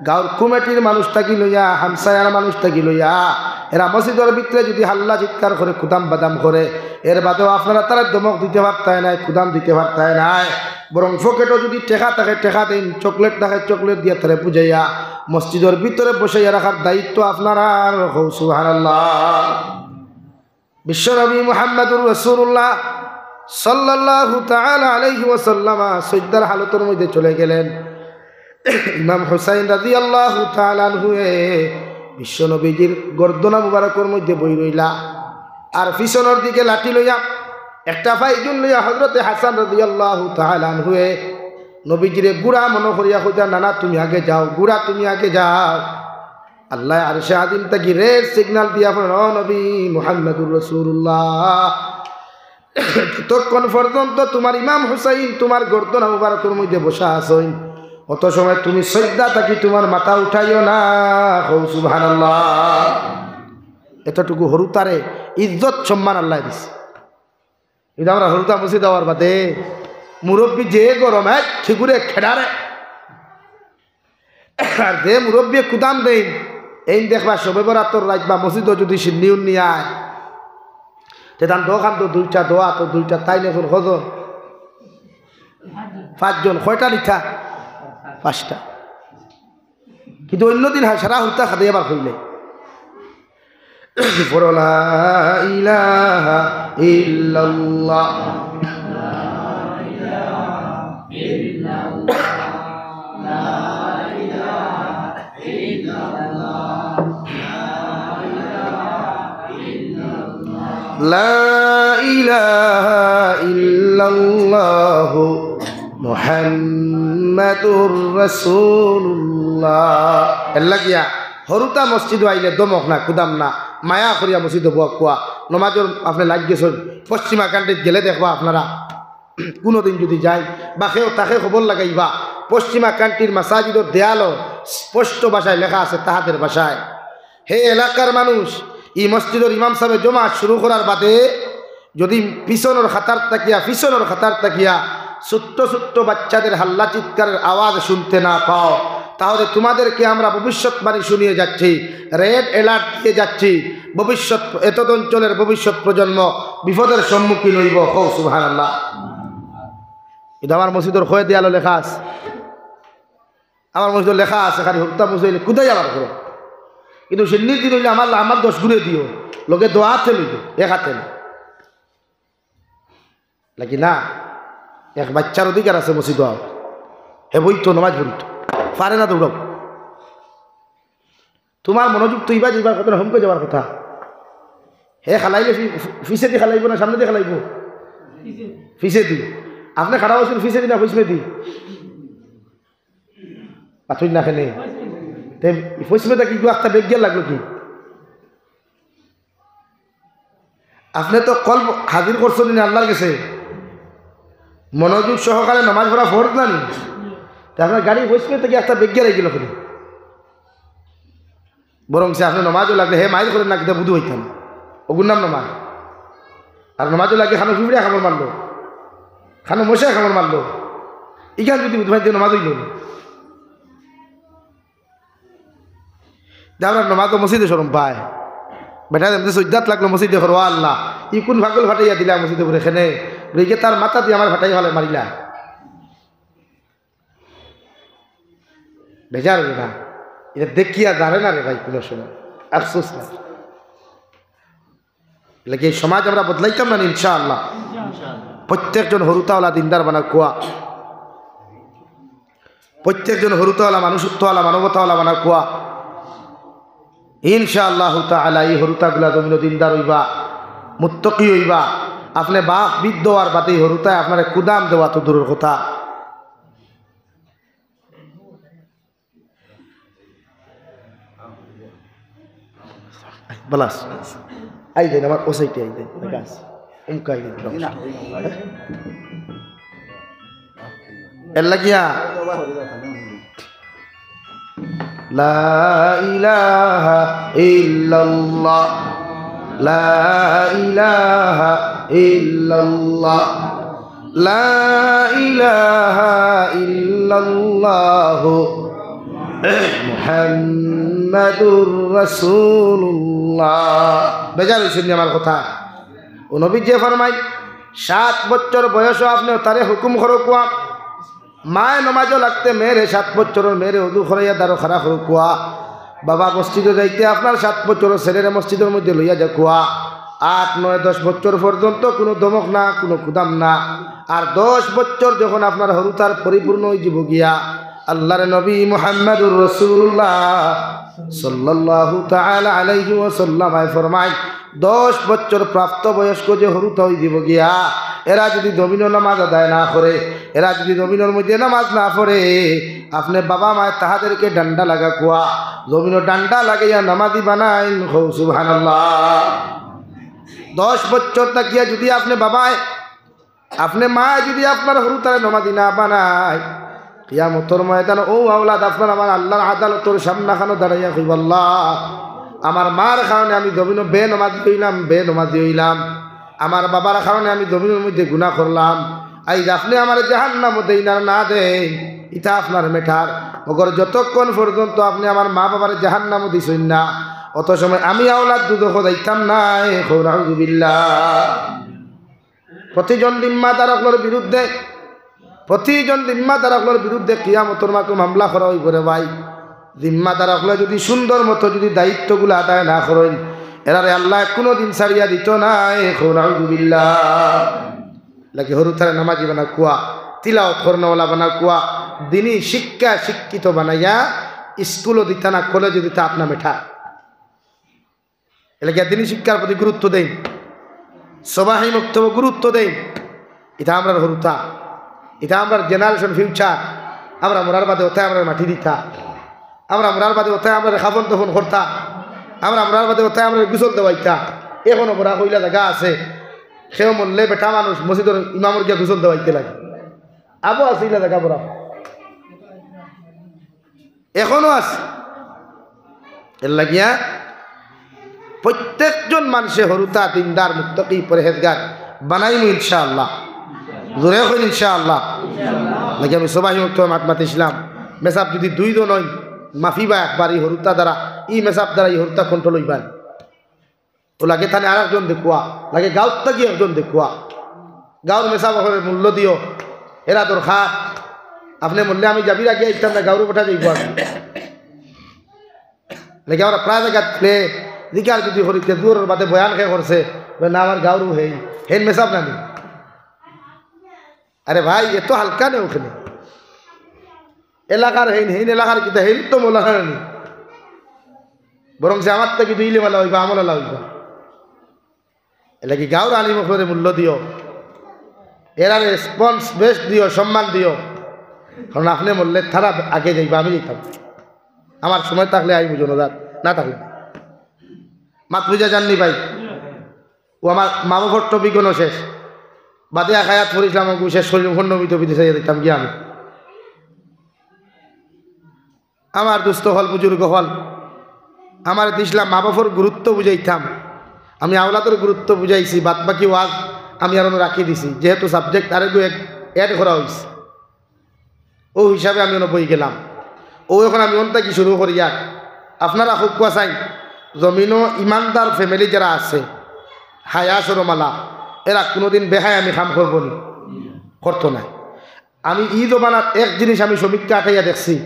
গাঁওর কমিটির মানুষ থাকি লইয়া, হামসায়ার মানুষ থাকি লইয়া, এরা মসজিদর ভিতরে যুদি হাল্লা চিৎকার করে, কুদাম বাদাম করে, এর বাদেও আপনারা তারে ধমক দিতে পারতায় নায়, কুদাম দিতে পারতায় নায়, বরং পকেটো যুদি টেকা থাকে, টেকা দেইন, চকলেট থাকে, চকলেট দিয়া তারে বুঝাইয়া মসজিদর ভিতরে বসাইয়া রাখার দায়িত্ব আপনারার। কও সুবহানাল্লাহ। বিশ্বনবী মুহাম্মাদুর রাসূলুল্লাহ সাল্লাল্লাহু তাআলা আলাইহি ওয়াসাল্লাম সইজদার হালতর মধ্যে চলে গেলেন। ইমাম হুসাইন রাদিয়াল্লাহু তাআলা আনহুয়ে বিশ্বনবীজির গর্দনা মুবারকর মধ্যে বই রইলা, আর পিছনর দিকে লাঠি লইয়া, একটা পাইজুন লইয়া হযরতে হাসান রাদিয়াল্লাহু তাআলা আনহুয়ে নবীজিরে গুড়া মনো করিয়া কইতা, "না, না, তুমি আগে যাও, গুড়া তুমি আগে যাও।" আল্লায় আরশে আজিম থাকি red signal দিয়া ফেলইন, "ও নবী মুহাম্মাদুর রাসূলুল্লাহ, যতক্ষণ পর্যন্ত তুমার ইমাম হুসাইন তুমার গর্দনা মুবারকর মধ্যে বসা আছইন, অত সময় তুমি সইজদা থাকি তুমার মাথা উঠাইও না।" কও সুবহানাল্লাহ। এতটুকু হুরুতারে ইজ্জত সম্মান আল্লায় দিছে। ইটা আমরা হুরুতা মসজিদ অওয়ার বাদে মুরব্বি যে গরম, হ্যাঁ, ঠিকুরে খেডারে। আর যে মুরব্বিয়ে কুদাম দেইন, এইন দেখবা শবে বরাতর রাইত বা মসজিদো যুদি শিন্নি উন্নি আয়, তে তান দোকান তো দুইটা, দোয়া তো দুইটা, তাইন অখন কয়জন? পাঁচজন। কয়টা লিখা? পাঁচটা। কিন্তু অইন্য দিন হ্যাঁ, সারা হুরুতা খাদে আবার কইলে। পড়ো, লা ইলাহা ইল্লাল্লাহ। লা ইলাহা ইল্লাল্লাহু মুহাম্মাদুর রাসূলুল্লাহ। এর লাগিয়া হুরুতা মসজিদো আইলে ধমক না, কুদাম না, মায়া করিয়া মসজিদো বওয়া কুয়া। নমাজর আপনে লাগি গেছইন, পশ্চিমা কান্ট্রিত গেলে দেখবা আপনারা, কুনুদিন যুদি যাইন বা কেউ তাকে খবর লাগাইবা, পশ্চিমা কান্ট্রির মাসাজিদর দেয়ালো স্পষ্ট ভাষায় লেখা আছে তাহাদের ভাষায়, "হে এলাকার মানুষ, ই মসজিদর ইমাম সাবে জমাত শুরু করার বাদে যুদি পিছনর কাতার থাকিয়া, পিছনর কাতার থাকিয়া ছোট্ট ছোট্ট বাচ্চাদের হাল্লা চিৎকারের আওয়াজ শুনতে না পাও, তাহলে তোমাদেরকে আমরা ভবিষ্যৎবাণী শুনিয়ে যাচ্ছি, red alert দিয়ে যাচ্ছি, ভবিষ্যৎ, এতদ অঞ্চলের ভবিষ্যৎ প্রজন্ম বিপদের সম্মুখীন অইবো।" কও সুবহানাল্লাহ। ইটা আমার মসজিদর কয় দেয়ালো লেখা আছে। আমার মসজিদো লেখা আছে, খালি হুরুতা মসজিদ অইলে কুদাই আবার করো। কিন্তু শিন্নির দিন অইলে আমার, আমার দশ গুণে দিও, লগে দোয়া আতে লইও, এক আতে না। লাগি না, এক বাচ্চার অধিকার আছে মসজিদো আও। হে বইতো, নমাজ পড়িতো, পারে না দৌড়াও। তুমার মনোযোগ তো ইবা যাইবার কথা না, হমকে যাওয়ার কথা। হে খালাইলে ফি-, ফি-, ফিছেদি খালাইবো না সামনেদি খালাইবো? ফিছেদি। আপনে খাড়া অইছইন ফিছেদি না ফইছমেদি? পাথর না খেলে। তে ফইছমে থাকি ইগু একটা বেগ গিয়া লাগলো কি? আপনে তো কলব হাজির করছইন নি আল্লার গেছে, মনোযোগ সহকারে নমাজ পড়া ফরজ না নি? তে আপনার গাড়ি ফইছমে থাকি একটা বেগ গিয়া লাগিল কেনে? বরং সে আপনে নমাজও লাগলে হে মাইর করেন না, কিতা বুধু অইতাম, অগুর নাম নমাজ। আর নমাজও লাগে খানো ফিফড়ে কামড় মারলো, খানো মশায় কামড় মারলো, ইখান যুদি বুধু ভাই নমাজ অইলো না। যে আমরা নমাজও মসজিদে শরম পায়। বেটা যেমনি সইজ্জাত লাগলো মসজিদে, করো আল্লাহ, ই কোন ফাগল ফাটাইয়া দিলা মসজিদে পুরে খেনে, রইগে তার মাথা দিয়া আমার ফাটাই ফালে মারিলা। বেজার অইবে না, এটা দেখিয়া জানে না রে ভাই, কোনো সময় আফসোস না। লাগে এই সমাজ আমরা বদলাইতাম না নি ইনশাআল্লাহ। প্রত্যেকজন হুরুতাওয়ালা দিনদার বানা কুয়া, প্রত্যেকজন হুরুতাওয়ালা, মানুষত্বওয়ালা, মানবতাওয়ালা বানা কুয়া। ইনশাআল্লাহ তাআলা এই হুরুতাগুলা জমিনো দিনদার অইবা, মুত্তকি অইবা। আপনে বাপ বৃদ্ধ আর বাদে হুরুতায় আপনারে কুদাম দেওয়া তো দূরের কথা। বালাস। আই দেন, আমার ও সাইডে আই দেন, দেখা আছে। উমকা আই দেন, এর লাগিয়া। লা ইলাহা ইল্লাল্লাহ, লা ইলাহা ইল্লাল্লাহ, লা ইলাহা ইল্লাল্লাহ, মুহাম্মাদুর রাসূলুল্লাহ। বেজার অইছইন নি আমার কথা? ও নবীজিয়ে ফরমাইন, সাত বছর বয়সও আপনে তারে হুকুম করো কুয়া, মায় নমাজও লাগতে মেয়েরে, সাত বছরর মেয়েরে অজু করাইয়া দাঁড়ো খাড়া করো কুয়া। বাবা মসজিদো যাইতে আপনার সাত বছরর ছেলেরে মসজিদর মধ্যে লইয়া যা কুয়া। আট, নয়, দশ বছর পর্যন্ত কোনো ধমক না, কোনো কুদাম না। আর দশ বছর যখন আপনার হুরুতার পরিপূর্ণ অইযিবো গিয়া, আল্লাহর নবী মুহাম্মাদুর রাসূলুল্লাহ সাল্লাল্লাহু তাআলা আলাইহি ওয়াসাল্লাম আয় ফরমাইন, দশ বছর প্রাপ্তবয়স্ক যে হুরুতা অইযিবো গিয়া, এরা যদি জমিনো নামাজ আদায় না করে, এরা যদি জমিনর মধ্যে নামাজ না পড়ে, আপনে বাবা মায় তাহাদেরকে ডান্ডা লাগা কুয়া, জমিনো ডান্ডা লাগাইয়া নামাজি বানাইন, কও সুবহানাল্লাহ। দশ বছর থাকিয়া যদি আপনে বাবায়, আপনে মায় যদি আপনার হুরুতারে নামাজি না বানায়, কিয়ামতর ময়দানো ও আওলাদ আপনার আমার আল্লাহর আদালতর সামনাখানো দাঁড়াইয়া কইবা, "আল্লাহ, আমার মার কারণে আমি জমিনো বেনমাজি অইলাম, বেনমাজি অইলাম। আমার বাবার কারণে আমি জমিনর মধ্যে গুনাহ করলাম। আইজ আপনে আমারে জাহান্নামো দেইন আর না দেইন, ইটা আপনার matter। মগর যতক্ষণ পর্যন্ত আপনে আমার মা বাবারে জাহান্নামো দিছইন না, অত সময় আমি আওলাদ দুজখো যাইতাম নায়।" কও নাউজুবিল্লাহ। প্রতিজন জিম্মাদার অকলর বিরুদ্ধে, প্রতিজন জিম্মাদার অকলর বিরুদ্ধে কিয়ামতর মাঠো মামলা করা অইবো রে ভাই। জিম্মাদার অকলে যদি সুন্দর মতো যদি দায়িত্বগুলা আদায় না করইন, এরারে আল্লায় কুনুদিন ছাড়িয়া দিতো নায়। কও নাউজুবিল্লাহ। লাগে হুরুতারে নামাজি বানা কুয়া, তিলাওয়াত করনেওয়ালা বানা কুয়া, দিনি শিক্ষা শিক্ষিত বানাইয়া স্কুলো দিতা না, কলেজো দিতা, আপনা matter। এলাকা দিনি শিক্ষার প্রতি গুরুত্ব দেইন, সবাহি মক্তব গুরুত্ব দেইন। ইটা আমরার হুরুতা, ইটা আমরার generation future। আমরা মরার বাদে অতায় আমরার মাটি দিতা, আমরা মরার বাদে অতায় আমরার কাফন দফন করতা, আমরা মরার বাদে অতায় আমরার গোসল দেওয়াইতা। এখনো বড়া কইলা জাগা আছে, কেউ মরলে বেটা মানুষ মসজিদর ইমামর গিয়া গোসল দেওয়াইতে লাগে। আবো আছে ইলা জাগা বড়া। এখনো আছে। এর লাগিয়া প্রত্যেকজন মানষে হুরুতা দিনদার, মুত্তাকি, পরহেজগার বানাইমু ইনশাআল্লাহ। জোরে কইন ইনশাআল্লাহ। লাগে আমি সবাই মতো মাত মাতিছিলাম। মেসাব যদি দুইজন অইন, মাফি বা একবার ই হুরুতা দ্বারা, ই মেসাব দ্বারা ই হুরুতা control অইবা। ও লাগে থানে আরেকজন দেখুয়া, লাগে গাঁওত থাকি একজন দেখুয়া। গাঁওর মেসাব অকলরে মূল্য দিও, এরা দরকার। আপনে মরলে আমি যাবির আগে আইতাম না, গাঁওর বেটা যাইবো আগে। লাগে আমরা প্রায় জাগাত গেলে জিকার যদি করি, তে জোহরর বাদে বয়ান কে করছে, বলে, "না, আমার গাঁওর হেইন, হেইন মেসাব নানি।" আরে ভাই, এত হালকা নে অখানে। এলাকার হেইন, হেইন এলাকার কিতা, হেইন তো মৌলানা নি। বরং যে আমার থাকি দুই ইলিমআলা অইবা, আমলআলা অইবা। এর লাগি গাঁওর আলিম অকলরে মূল্য দিও, এরারে response বেশ দিও, সম্মান দিও। কারণ আপনে মরলে তারা আগে যাইবা, আমি যাইতাম। আমার সময় থাকলে আইমু জানাজাত, না থাকলে না। মাত বুঝা যার নি ভাই? ও আমার মা বাপর topic অনো শেষ। বাদে এক আয়াত পড়ছিলাম, ওগু শেষ করিলাম, খন্ড মিত বিদেশে যাইতাম গিয়া আমি। আমার দোস্ত অকল, বুজুর্গ অকল, আমারে দিছলা মা বাপর গুরুত্ব বুঝাইতাম। আমি আওলাদর গুরুত্ব বুঝাইছি, বাদ বাকি ওয়াজ আমি আর অনো রাখি দিছি, যেহেতু subject আরেকগু এক add করা অইছে। ও হিসাবে আমি অনো বই গেলাম। ও এখন আমি অন থাকি শুরু করিয়া আপনারা কউক্কা চাইন, জমিনো ইমানদার ফ্যামিলি যেরা আছে, হায়া শরমআলা, এরা কুনুদিন বেহায়ামি কাম করবো নি? করতো নায়। আমি ই জমানাত এক জিনিস আমি সমীক্ষা আটাইয়া দেখছি,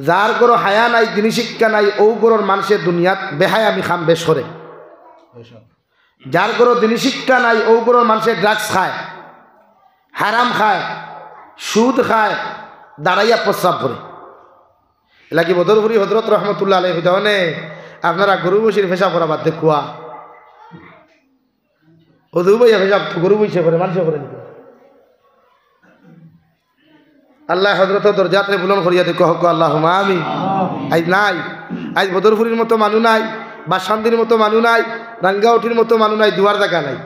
যার ঘরো হায়া নাই, দিনি শিক্ষা নাই, অউ ঘরর মানষে দুনিয়াত বেহায়ামি কাম বেশ করে। যার ঘরো দিনি শিক্ষা নাই, অউ ঘরর মানষে drugs খায়, হারাম খায়, সুদ খায়, দাঁড়াইয়া প্রস্রাব করে। এরলাগি বদরপুরি হজরত রহমতুল্লাহ আলাইহি কইতা, "অনে আপনারা গরু বইশির পেশাব করা বাদ দেউক্কা।" অজু বইয়া পেশাব তো গরু বইশে করে, মানষে করে নি? আল্লায় হজরতর দরজাতরে বুলন্দ করিয়া দেউক্কা, কউক্কা আল্লাহুম্মা আমিন। আইজ নাই, আইজ বদরপুরির মতো মানু নাই, বাসকান্দির মতো মানু নাই, রাঙ্গাউটির মতো মানু নাই, দুয়ার জাগা নাই।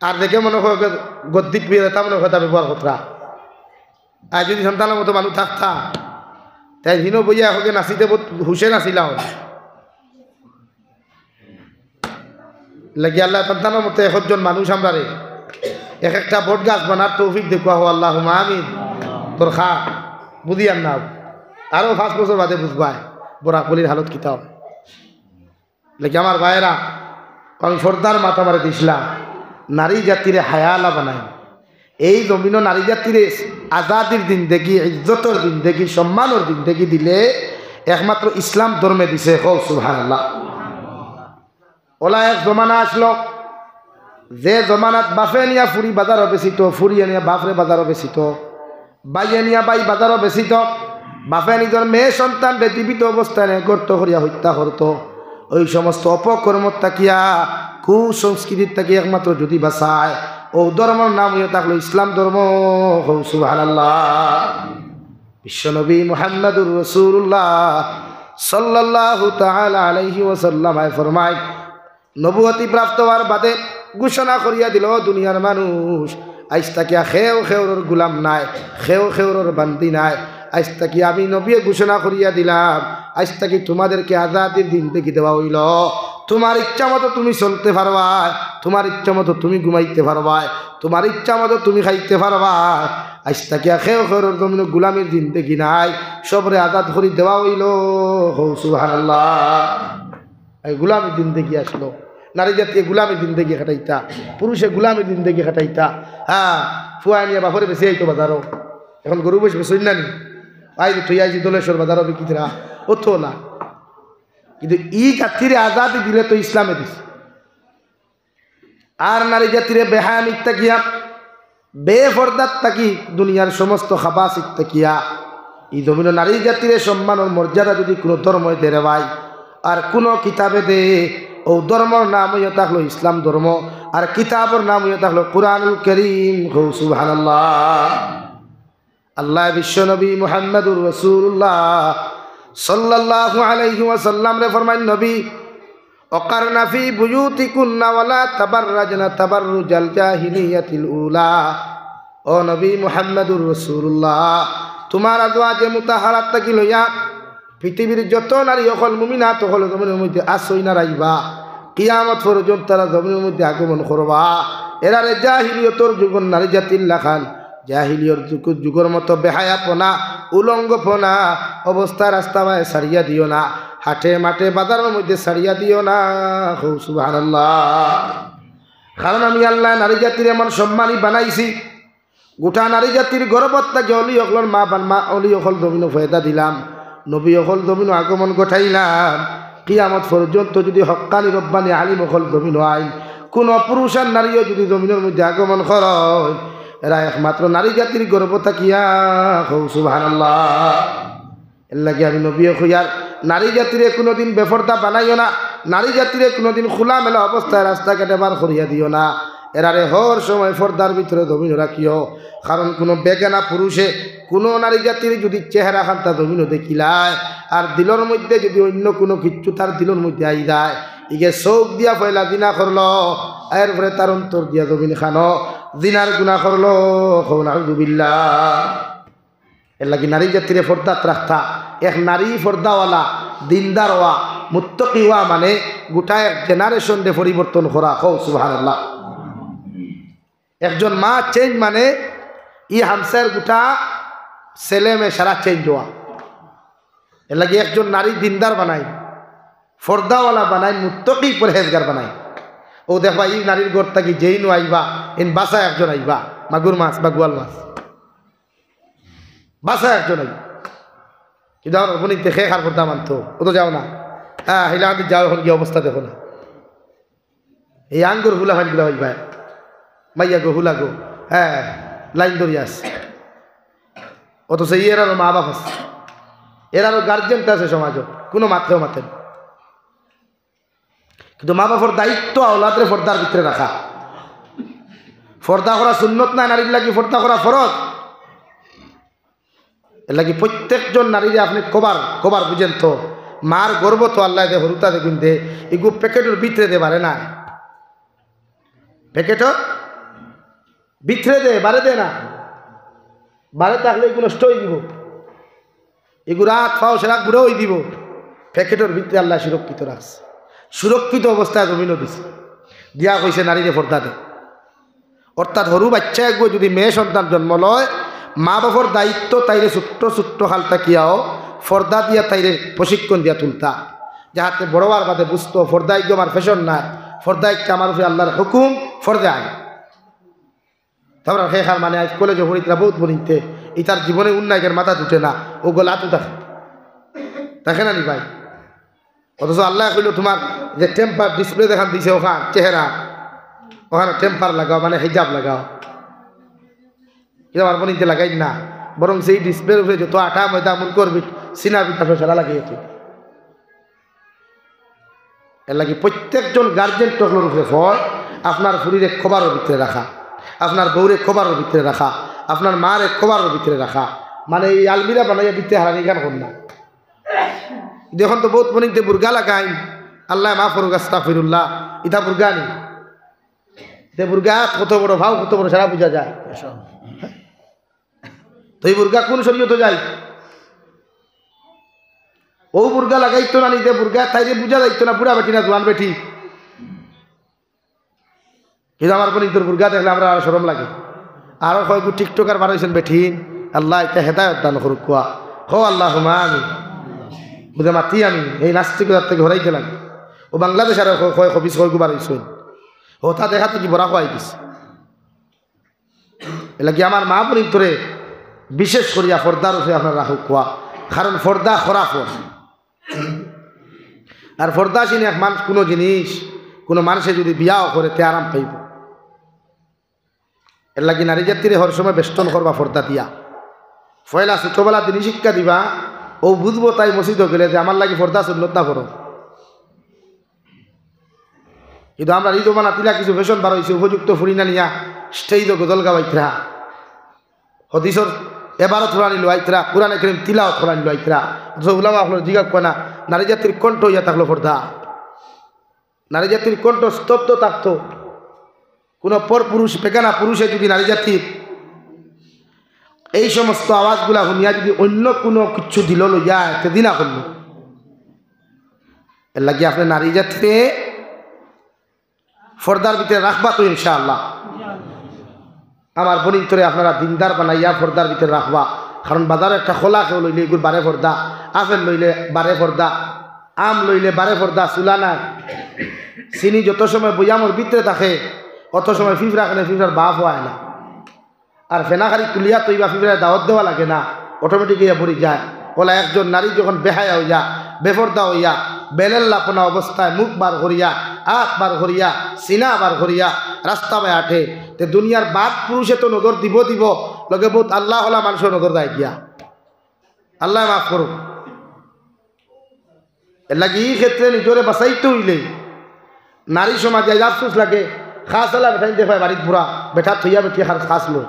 আর দেখে মনো কয় গদ্দিত বিয়ে, তা মনো কয় তা ব্যবহার করতরা। আইজ যুদি সন্তানর মতো মানু থাকতা, তাইন হিনো বইয়া এখগে নাচিতে বউত হুশে নাচিলা অনে। লাগি আল্লায় সন্তানর মতো একজন মানুষ আমরারে এক একটা বট গাছ বানার তৌফিক দেউক্কা, কও আল্লাহুম্মা আমিন। তোর খা, বুঝিয়ার না, আরো পাঁচ বছর বাদে বুঝবায় বরাকবলির হালত কিতা অয়। লাগি আমার ভাইরা, আমি পর্দার মাত আমারে দিছলা, নারী জাতিরে হায়াআলা বানাইন। এই জমিনো নারী জাতিরে আজাদির জিন্দেগি, ইজ্জতর জিন্দেগি, সম্মানর জিন্দেগি দিলে একমাত্র ইসলাম ধর্মে দিছে। কও সুবহানাল্লাহ। অলা এক জমানা আছলো, যে জমানাত বাফে নিয়া ফুরি বাজারো বেচিতো, ফুরিয়ে নিয়া বাফরে বাজারো বেচিতো, ভাইয়ে নিয়া ভাই বাজারো বেচিতো, বাফে নিজর মেয়ে সন্তানরে জীবিত অবস্থায় গর্ত করিয়া হত্যা করতো। অউ সমস্ত অপকর্ম থাকিয়া, কুসংস্কৃতির থাকি একমাত্র যুদি বাঁচায়, অউ ধর্মর নাম অইয়া থাকলো ইসলাম ধর্ম। কও সুবহানাল্লাহ। বিশ্বনবী মুহাম্মাদুর রাসূলুল্লাহ সাল্লাল্লাহু তাআলা আলাইহি ওয়াসাল্লাম আয় ফরমায়, নবুয়তি প্রাপ্ত অওয়ার বাদে ঘোষণা করিয়া দিলো, দুনিয়ার মানুষ, আইজ থাকিয়া কেউ কেউরর গুলাম নায়, কেউ কেউরর বান্দি নায়। আইজ থাকি আমি নবীয়ে ঘোষণা করিয়া দিলাম, আইজ থাকি তোমাদেরকে আজাদির জিন্দেগি দেওয়া অইলো। তোমার ইচ্ছা মতো তুমি চলতে পারবায়, তোমার ইচ্ছা মতো তুমি ঘুমাইতে পারবায়, তোমার ইচ্ছা মতো তুমি খাইতে পারবায়। আইজ থাকিয়া কেউ কেউরর জমিনো গুলামির জিন্দেগি নাই, সবরে আজাদ করি দেওয়া অইলো। কও সুবহানাল্লাহ। এই গুলামির জিন্দেগি আছলো, নারী জাতিয়ে গুলামির জিন্দেগি কাটাইতা, পুরুষে গুলামির জিন্দেগি কাটাইতা। হ্যাঁ, ফুয়ায় নিয়া বাফরে বেচি আইতো বাজারো, এখন গরু বইশ বেচইন না নি? আইজ তুই আইজ দলেশ্বর বাজারো বিকিতরা, অতো না। কিন্তু ই জাতিরে আজাদি দিলে তো ইসলামে দিছে। আর নারী জাতিরে বেহায়ামিত থাকিয়া, বেফর্দাত থাকি, দুনিয়ার সমস্ত খাবাসিত থাকিয়া, ই জমিনো নারী জাতিরে সম্মানর মর্যাদা যুদি কুনু ধর্ময় দেরে ভাই, আর কুনু কিতাবে দে, অউ ধর্মর নাম অইয়া থাকলো ইসলাম ধর্ম, আর কিতাবর নাম অইয়া থাকলো কুরআনুল করিম। কও সুবহানাল্লাহ। আল্লায় বিশ্বনবী মুহাম্মাদুর রাসূলুল্লাহ সাল্লাল্লাহু আলাইহি ওয়াসাল্লামরে ফরমাইন, নবী, "ওয়াকারনা ফি বুয়ুতিকুন্না ওয়ালা তাবাররাজনা তাবাররুজাল জাহিলিয়াতিল উলা।" ও নবী মুহাম্মাদুর রাসূলুল্লাহ, তুমার আজওয়াজে মুতাহারাত থাকি লইয়া পৃথিবীর যত নারী অকল, মুমিনাত অকল জমিনর মধ্যে আছইন আর আইবা, কিয়ামত পর্যন্ত তারা জমিনর মধ্যে আগমন করবা। এরারে জাহিলিয়তর যুগর নারী জাতির লাখান, জাহিলিয়র যুগ-, যুগর মতো বেহায়াপনা, উলঙ্গপনা অবস্থায় রাস্তা বায় ছাড়িয়া দিও না, হাটে মাঠে বাজারর মধ্যে ছাড়িয়া দিও না। কও সুবহানাল্লাহ। কারণ আমি আল্লায় নারী জাতিরে এমন সম্মানী বানাইছি, গোটা নারী জাতির গর্ভত থাকি অলি অকলর মা বান-, মা অলি অকল জমিনো পয়দা দিলাম, নবী অকল জমিনো আগমন ঘটাইলাম। কিয়ামত পর্যন্ত যুদি হক্কানি রব্বানি আলিম অকল জমিনো আইন, কুনু পুরুষ আর নারীও যুদি জমিনর মধ্যে আগমন করইন, এরা একমাত্র নারী জাতির গর্ভ থাকিয়া। কও সুবহানাল্লাহ। এরলাগি আমি নবীয়ে কইয়ার, নারী জাতিরে কুনুদিন বেফর্দা বানাইও না, নারী জাতিরে কুনুদিন খোলামেলা অবস্থায় রাস্তাঘাটে বার করিয়া দিও না। এরারে হর সময় ফর্দার ভিতরে জমিনো রাখিও। কারণ কুনু বেগানা পুরুষে কুনু নারী জাতির যুদি চেহারা খান্তা জমিনো দেখিলায়, আর দিলর মধ্যে যুদি অইন্য কুনু কিচ্ছু তার দিলর মধ্যে আই যায়, ইগে চউখ দিয়া পয়লা জিনা করলো, এরপরে তার অন্তর দিয়া জমিন খানো জিনার গুনা করলো। কও নাউজুবিল্লাহ। এরলাগি নারী জাতিরে ফর্দাত রাখতা, এক নারী ফর্দাওয়ালা, দিনদার অওয়া, মুত্তাকি অওয়া মানে গোটা এক generation রে পরিবর্তন করা। কও সুবহানাল্লাহ। একজন মা change মানে ই হামসার গোটা ছেলে মেয়ে সারা change অওয়া। এরলাগি একজন নারী দিনদার বানাইন, ফর্দাওয়ালা বানাইন, মুত্তাকি পরহেজগার বানাইন। অউ দেখবা, ই নারীর ঘর থাকি যেইন আইবা, এইন বাছা একজন আইবা, মাগুর মাছ বা গুয়াল মাছ, বাছা একজন আইবা। কিন্তু আমার বইন ইতে কে কার ফর্দা মানতো, অউ তো যাও না। হ্যাঁ, হিলা আদি যাও, অখন কি অবস্থা দেখো না। এই আঙ্গুর ফুলা ফাইলগুলা অইবা, মাইয়া গো, ফুলা গো, হ্যাঁ, লাইন ধরি আছে। অথচ এরারও মা বাপ আছে, এরারও গার্জিয়ান আছে সমাজো, কুনু মাতেও মাতে না। কিন্তু মা বাপর দায়িত্ব আওলাদরে ফর্দার ভিতরে রাখা। ফর্দা করা সুন্নত নায়, নারীর লাগি ফর্দা করা ফরজ। এরলাগি প্রত্যেকজন নারীরে আপনে কভার, কভার বুঝেন তো, মার গর্ভ তো আল্লায় দে, হুরুতা দে, গুন দে, ইগু প্যাকেটর ভিতরে দে বারে না, প্যাকেটর ভিতরে দে, বারে দে না, বারে থাকলে ইগু নষ্ট অই যিবো। ইগুর আত পাও সেরা গুড়া অই যিবো। প্যাকেটর ভিতরে আল্লায় সুরক্ষিত রাখছে, সুরক্ষিত অবস্থায় জমিনো দিছে, দিয়া কইছে নারীরে ফর্দা দে। অর্থাৎ হুরু বাইচ্চা এগু যদি মেয়ে সন্তান জন্ম লয়, মা বাপর দায়িত্ব তাইরে ছোট্ট ছোট্ট কাল থাকিয়াও ফর্দা দিয়া তাইরে প্রশিক্ষণ দিয়া তুলতা, যাহাতে বড় অওয়ার বাদে বুঝতো ফর্দা ইগু আমার ফ্যাশন নায়, ফর্দা ইটা আমার উপরে আল্লার হুকুম, ফর্দা আইন। তারপর হে হার মানে আইজ কলেজো পড়িতরা বউত বইন ইতে, ইতার জীবনে উন্নয়নের মাথাত উঠে না, অউ গলা তো থাকে, থাকে না নি ভাই? অথচ আল্লায় কইলো, তুমার যে টেম্পার ডিসপ্লে যেখান দিছে অখান চেহারা, অখানো টেম্পার লাগাও, মানে হিজাব লাগাও। কিন্তু আমার বইন ইতে লাগাইন না, বরং সেই ডিসপ্লের উপরে যত আটা ময়দা মুরগর বিট, সিনা বিট আছে, সারা লাগাই আছে। এরলাগি প্রত্যেকজন গার্জিয়ান অকলর উপরে ফরজ আপনার ফুরিরে কভারর ভিতরে রাখা, আপনার বউরে কভারর ভিতরে রাখা, আপনার মারে কভারর ভিতরে রাখা। মানে এই আলমিরা বানাইয়া ভিতরে হারানি গান কর না। দেখইন তো বউত বইন ইতে বুরকা লাগাইন, আল্লায় মাফ করুক, আস্তাগফিরুল্লাহ, ইতা বুরকা নি? ইতে বুরকা কত বড়, পাও কত বড়, সারা বুঝা যায়। তো ই বুরকা কুন শরীয়তো যায়? অউ বুরকা লাগাইতো না নি, যে বুরকা তাইরে বুঝা যাইতো না, বুড়া বেটি না জোয়ান বেটি। কিন্তু আমার বইন ইন্তর বুরকা দেখলে আমরার আরো শরম লাগে। আরো কয়গু টিকটকার বার অইছইন বেটি, আল্লায় ইতা হেদায়ত দান করুক। কও আল্লাহুম্মা আমিন। বুঝে মাতি আমি, এই নাস্তিকতার থাকি হরাইতে লাগে। অউ বাংলাদেশ আরো কয়, কয় খবিস কয়গু বার অইছইন। অতা দেখা থাকি বড়া খোয়াই দিছে। এরলাগি আমার মা বইন ইন্তরে বিশেষ করিয়া ফর্দার উপরে আপনারা রাখউক্কা, কারণ ফর্দা করা ফরজ। আর ফর্দাশীন এক মানুষ কুনু জিনিস, কুনু মানষে যুদি বিয়াও করে, তে আরাম পাইবো। এরলাগি নারী জাতিরে হর সময় বেষ্টন করবা ফর্দা দিয়া। পয়লা ছোটবেলা দিনি শিক্ষা দিবা, অউ বুঝবো তাই মসজিদো গেলে যে আমার লাগি ফর্দা সুন্নত না ফরজ। কিন্তু আমরার ই জমানাত ইলা কিছু ফ্যাশন বার অইছে, উপযুক্ত ফুড়ি না নিয়া স্টেজো গজল গাওয়াইতরা, হদিসর এবারত ফুরানি লওয়াইতরা, কুরআনে করিম তিলাওত ফুরানি লওয়াইতরা। অথচ উলামা অকলরে জিগাউক্কা না, নারী জাতির কণ্ঠ অইয়া থাকলো ফর্দা। নারী জাতির কণ্ঠ স্তব্ধ থাকতো। কুনু পর পুরুষ, বেগানা পুরুষে যুদি নারী জাতির এই সমস্ত আওয়াজগুলা হুনিয়া যুদি অইন্য কুনু কিচ্ছু দিলো লইয়া, তে দি না করলো। এরলাগি আপনে নারী জাতিরে ফর্দার ভিতরে রাখবা তো ইনশাআল্লাহ। আমার বইন ইন্তরে আপনারা দিনদার বানাইয়া ফর্দার ভিতরে রাখবা, কারণ বাজারো একটা কলা কেউ লইলে ইগুর বারে ফর্দা, আপেল লইলে বারে ফর্দা, আম লইলে বারে ফর্দা, চুলা নাই। চিনি যত সময় বয়ামর ভিতরে থাকে, অত সময় ফিফড়া খানে ফিফড়ার বাফও আয় না। আর ফেনা খালি তুলিয়া থইবা, ফিফড়ারে দাওয়াত দেওয়া লাগে না, অটোমেটিক ইয়া পড়ি যায়। অলা একজন নারী যখন বেহায়া অইয়া, বেফর্দা অইয়া, বেলেল্লাপনা অবস্থায় মুখ বার করিয়া, আত বার করিয়া, সিনা বার করিয়া রাস্তা বায় আটে, তে দুনিয়ার বাদ পুরুষে তো নজর দিবো দিবো, লগে বউত আল্লাহ অলা মানষর নজর যায় গিয়া। আল্লায় মাফ করুক। এরলাগি ই ক্ষেত্রে নিজরে বাচাইতে অইলে নারী সমাজে আইজ আফসোস লাগে, খাসআলা বেটাইন দেখবায় বাড়িত বুড়া, বেটা থইয়া বেটি খাস, খাস লো।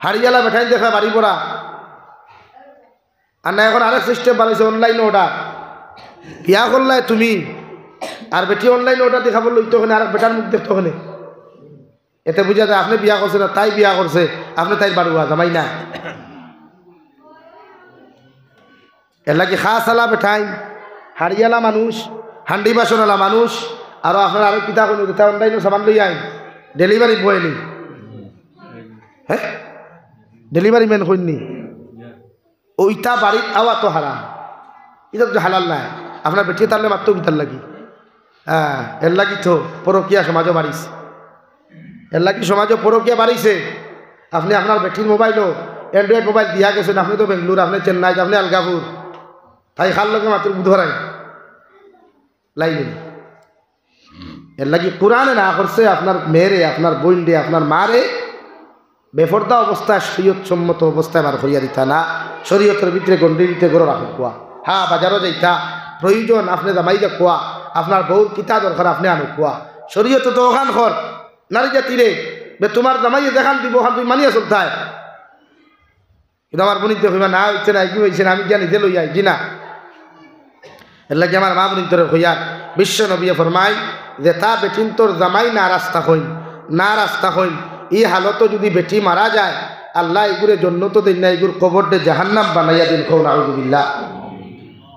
হাড়িআলা বেটাইন দেখবায় বাড়ি বুড়া। আর না অখন আরেক system বার অইছে, online order। বিয়া করলায় তুমি, আর বেটি online order দেখাবো লইতো কেনে, আরেক বেটার মুখ দেখতো কেনে। এতে বুঝা যায়, আপনে বিয়া করছে না, তাই বিয়া করছে, আপনে তাইর বাড়ুয়া জামাই না। এরলাগি খাসআলা বেটাইন, হাড়িআলা মানুষ, হান্ডি বাসনআলা মানুষ, আরো আপনারা আরো কিতা কইন, কিতা online সামান লই আইন, delivery boy নি? হ্যাঁ? Delivery man কইন নি? ও ইতা বাড়িত আওয়া তো হারাম, ইতা তো হালাল নায়। আপনার বেটিয়ে তাইলে মাততো কিতার লাগি? হ্যাঁ, এর লাগি তো পরকিয়া সমাজও বাড়িছে, এর লাগি সমাজও পরকিয়া বাড়িছে। আপনে আপনার বেটির মোবাইলও Android মোবাইল দিয়া গেছইন, আপনে তো বেঙ্গলোর, আপনে চেন্নাইত, আপনে আলগাপুর, তাই কার লগে মাতর বুধ হারাই লাইলে। এর লাগি কোরআনে না করছে আপনার মেয়েরে, আপনার বইনরে, আপনার মারে বেপর্দা অবস্থায় শরীয়ত সম্মত অবস্থায় বার করিয়া দিতা না। শরীয়তর ভিতরে গন্ডির ভিতরে গরো রাখো কুয়া। হ্যাঁ, বাজারও যাইতা, প্রয়োজন আপনে জামাই যা কুয়া, আপনার বউর কিতা দরকার আপনে আনো কুয়া। শরীয়ত তো ওখান কর, নারী জাতিরে, বে তুমার জামাইয়ে যেখান দিব, ওখান তুমি মানিয়া চলতায়। কিন্তু আমার বইনতে কইবা, "না, অইছে না, এগু অইছে না, আমি গিয়া নিজে লই আই", জি না। এর লাগি আমার মা বইনতরে কইয়ার, বিশ্ব নবীয়ে ফরমাই, "যেতা বেটিন্তর জামাই না রাস্তা কইন, না রাস্তা কইন, ই হালতো যুদি বেটি মারা যায়, আল্লায় ইগুরে জন্নত দেইন না, ইগুর কবররে জাহান্নাম বানাইয়া দেইন", কও নাউজুবিল্লাহ।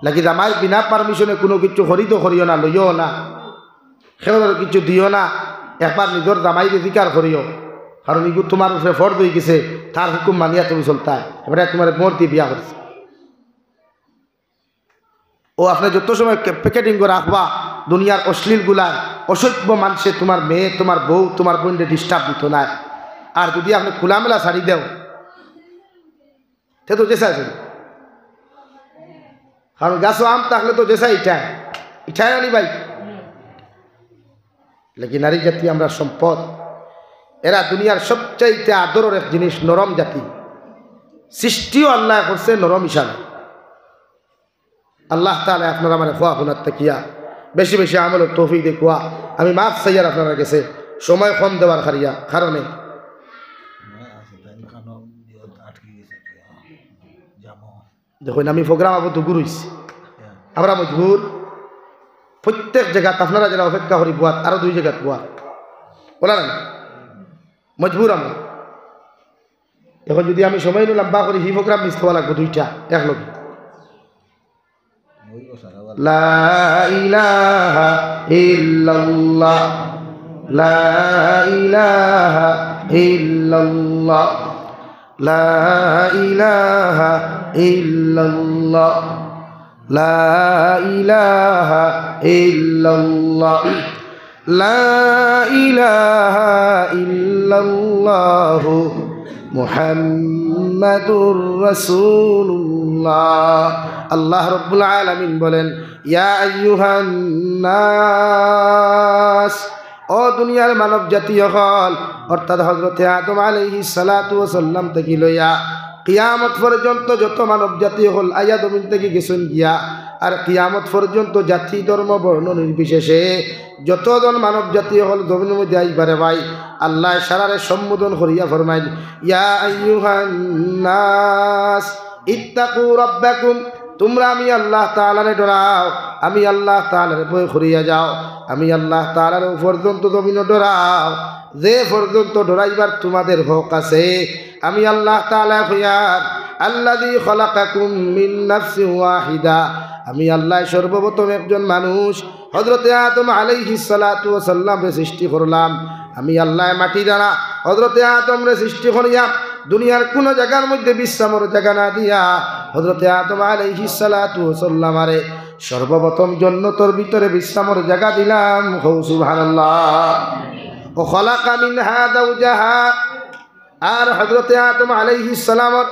লাগি জামাইর বিনা পারমিশনে কুনু কিচ্ছু করি তো করিও না, লইও না। কেউরে কিচ্ছু দিও না, একবার নিজর জামাইরে জিকার করিও, কারণ ইগু তুমার উপরে ফরজ অইগেছে, তার হুকুম মানিয়া তুমি চলতায়। এবারে তুমারে মোহর দি বিয়া করছে। ও আপনে যত সময় কে-, প্যাকেটিং করি রাখবা, দুনিয়ার অশ্লীল গুলায়, অসভ্য মানষে তুমার মেয়ে, তুমার বউ, তুমার বইনরে disturb দিতো নায়। আর যুদি আপনে খোলামেলা ছাড়ি দেও, তে তো যেছায় যাইবো। কারণ গাছো আম থাকলে তো যেছায় ইঠায়, ইঠায় আনি ভাই। লেকিন নারী জাতি আমরা সম্পদ। এরা দুনিয়ার সবচাইতে আদরর এক জিনিস, নরম জাতি। সৃষ্টিও আল্লায় করছে নরম হিসাবে। আল্লাহ তাআলায় আপনারা আমারে কওয়া হুনার থাকিয়া বেশি বেশি আমলর তৌফিক দেউক্কা। আমি মাফ চাইয়ার আপনারার গেছে, সময় কম দেওয়ার কারিয়া-, কারণে। দেখইন, আমি program আবদ্ধ গুরুইছি, আমরা মজবুর। প্রত্যেক জাগাত আপনারা যেরা অপেক্ষা করি বওয়াত, আরো দুই জাগাত বওয়াত, বলা না, মজবুর আমরা। এখন যুদি আমি সময় লম্বা করি, হি program miss হওয়া লাগবো দুইটা একলগে। লা ইলাহা ইল্লাল্লাহ, লা ইলাহা ইল্লাল্লাহ, লা ইলাহা ইল্লাল্লাহ, লা ইলাহা ইল্লাল্লাহ। لا إله إلا الله محمد رسول الله। আল্লাহ রব্বুল আলামিন বলেন, ইয়া আইয়ুহান নাস, ও দুনিয়ার মানব জাতি অকল, অর্থাৎ হযরতে আদম আলাইহিস সালাতু ওয়াস সালাম থাকি লইয়া কিয়ামত পর্যন্ত যত মানব জাতি অকল আইয়া জমিন থাকি গেছইন গিয়া, আর কিয়ামত পর্যন্ত জাতি ধর্ম বর্ণ নির্বিশেষে যতজন মানব জাতি অকল জমিনর মধ্যে আইবা রে ভাই, আল্লায় সারারে সম্বোধন করিয়া ফরমাইন, ইয়া আইয়ুহান নাস, ইত্তাকু রাব্বাকুম, তুমরা আমি আল্লাহ তাআলারে ডরাও, আমি আল্লাহ তাআলারে ভয় করিয়া যাও, আমি আল্লাহ তাআলারে ও পর্যন্ত জমিনো ডরাও, যে পর্যন্ত ডরাইবার তোমাদের হক আছে। আমি আল্লাহ তাআলায় কইয়ার, আল্লাযী খালাকাকুম মিন নাফসিন ওয়াহিদা, আমি আল্লায় সর্বপ্রথম একজন মানুষ হযরতে আদম আলাইহিস সালাতু ওয়াস সালামরে সৃষ্টি করলাম। আমি আল্লায় মাটি দ্বারা হযরতে আদমরে সৃষ্টি করিয়া দুনিয়ার কুনু জাগার মধ্যে বিশ্রামর জাগা না দিয়া হযরতে আদম আলাইহিস সালাতু ওয়াস সালামরে সর্বপ্রথম জন্নতর ভিতরে বিশ্রামর জাগা দিলাম। কও সুবহানাল্লাহ। ওয়া খালাকা মিনহা যাওজাহা, আর হযরতে আদম আলাইহিস সালামর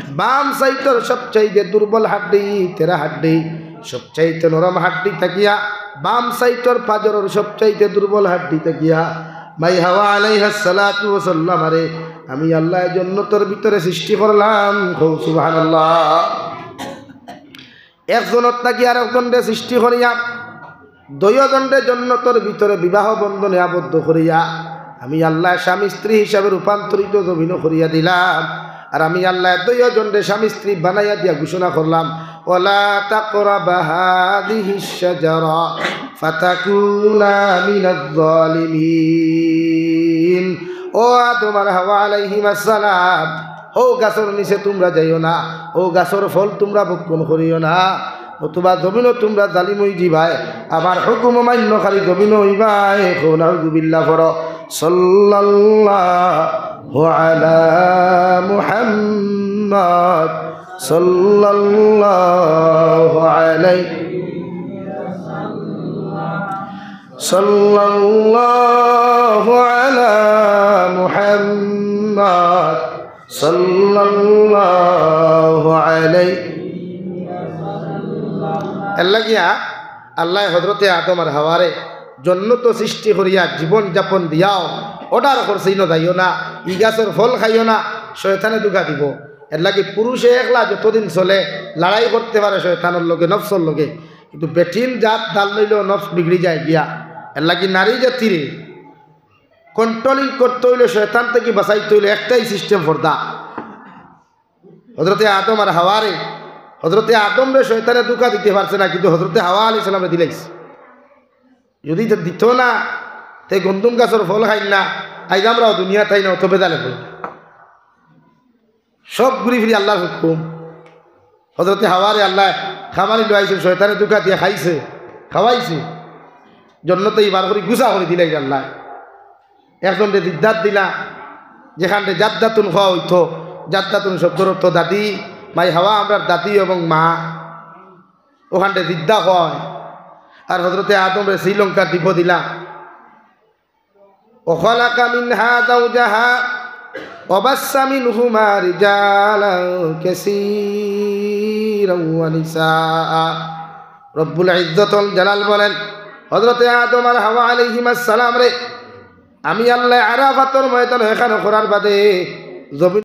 বাম সাইডর সবচাইতে দুর্বল হাড্ডি, তেরা হাড্ডি, সবচাইতে নরম হাড্ডি থাকিয়া, বাম সাইডর পাজরর সবচাইতে দুর্বল হাড্ডি থাকিয়া, মাই হাওয়া আলাইহাস সালাতু ওয়াস সালামরে আমি আল্লায় জন্নতর ভিতরে সৃষ্টি করলাম। কও সুবহানাল্লাহ। একজনর থাকি আরেকজনরে সৃষ্টি করিয়া, দুইওজনরে জন্নতর ভিতরে বিবাহ বন্ধনে আবদ্ধ করিয়া, আমি আল্লায় স্বামী স্ত্রী হিসাবে রূপান্তরিত জমিনো করিয়া দিলাম। আর আমি আল্লায় দুইওজনরে স্বামী স্ত্রী বানাইয়া দিয়া ঘোষণা করলাম, ওয়ালা তাকরাবা হাযিহিশ শাজারা ফাতাকুনা মিনাজ জালিমিন। ও আদম আর হাওয়া আলাইহিমাস সালাম, হউ গাছর নিচে তুমরা যাইও না, হউ গাছর ফল তুমরা ভক্ষণ করিও না, নতুবা জমিনো তুমরা জালিম অইযিবায়, আমার হুকুম অমান্যকারী জমিনো অইবায়। কও নাউজুবিল্লাহ পড়ো। সাল্লাল্লাহু আলা মুহাম্মদ। সাল্লাল্লাহু আলাইহি, সাল্লাল্লাহু আলা মুহাম্মাদ, সাল্লাল্লাহু আলাইহি। এর লাগিয়া আল্লায় হযরতে আদম আর হাওয়ারে জন্নত সৃষ্টি করিয়া জীবন যাপন দিয়াও order করছে, "ইনো যাইও না, ই গাছর ফল খাইও না, শয়তানে ধুকা দিবো।" এর লাগি পুরুষে একলা যতদিন চলে, লড়াই করতে পারে শয়তানর লগে, নফসর লগে, কিন্তু বেটিন জাত দাল লইলেও নফস বিগড়ি যায় গিয়া। এর লাগি নারী জাতিরে controlling করতে অইলে, শয়তান থাকি বাঁচাইতে অইলে একটাই system, পর্দা। হযরতে আদম আর হাওয়ারে, হযরতে আদমরে শয়তানে ধুকা দিতে পারছে না, কিন্তু হযরতে হাওয়া আলাইহিস সালামরে দিলাইছে। যদি তে দিত না, তে গন্দুম গাছর ফল খাইল না, আইজ আমরাও দুনিয়াত আই না, অত বেজালে পড়ি। সব ঘুরি ফিরি আল্লার হুকুম। হযরতে হাওয়ারে আল্লায় খামারি লইয়া আইছইন, শয়তানে ধুকা দিয়া খাইছে, খাওয়াইছে, জন্নতে বার করি গুছা করি দিলাইলা আল্লায়। একজনরে জিদ্দাত দিলা, যেখানরে জাদ্দাতুন কওয়া অইতো। জাদ্দাতুন শব্দর অর্থ দাদি, মাই হাওয়া আমরার দাদি এবং মা, অখানরে জিদ্দা কয়। আর হযরতে আদমরে শ্রীলঙ্কার দ্বীপ দিলা। وخلق منها زوجها وبث منهما رجالا كثيرا ونساء। রব্বুল ইজ্জতুল জালাল বলেন, হযরতে আদম আর হাওয়া আলাইহিমাস সালামরে আমি আল্লায় আরাফাতর ময়দানো একখান করার বাদে জমিন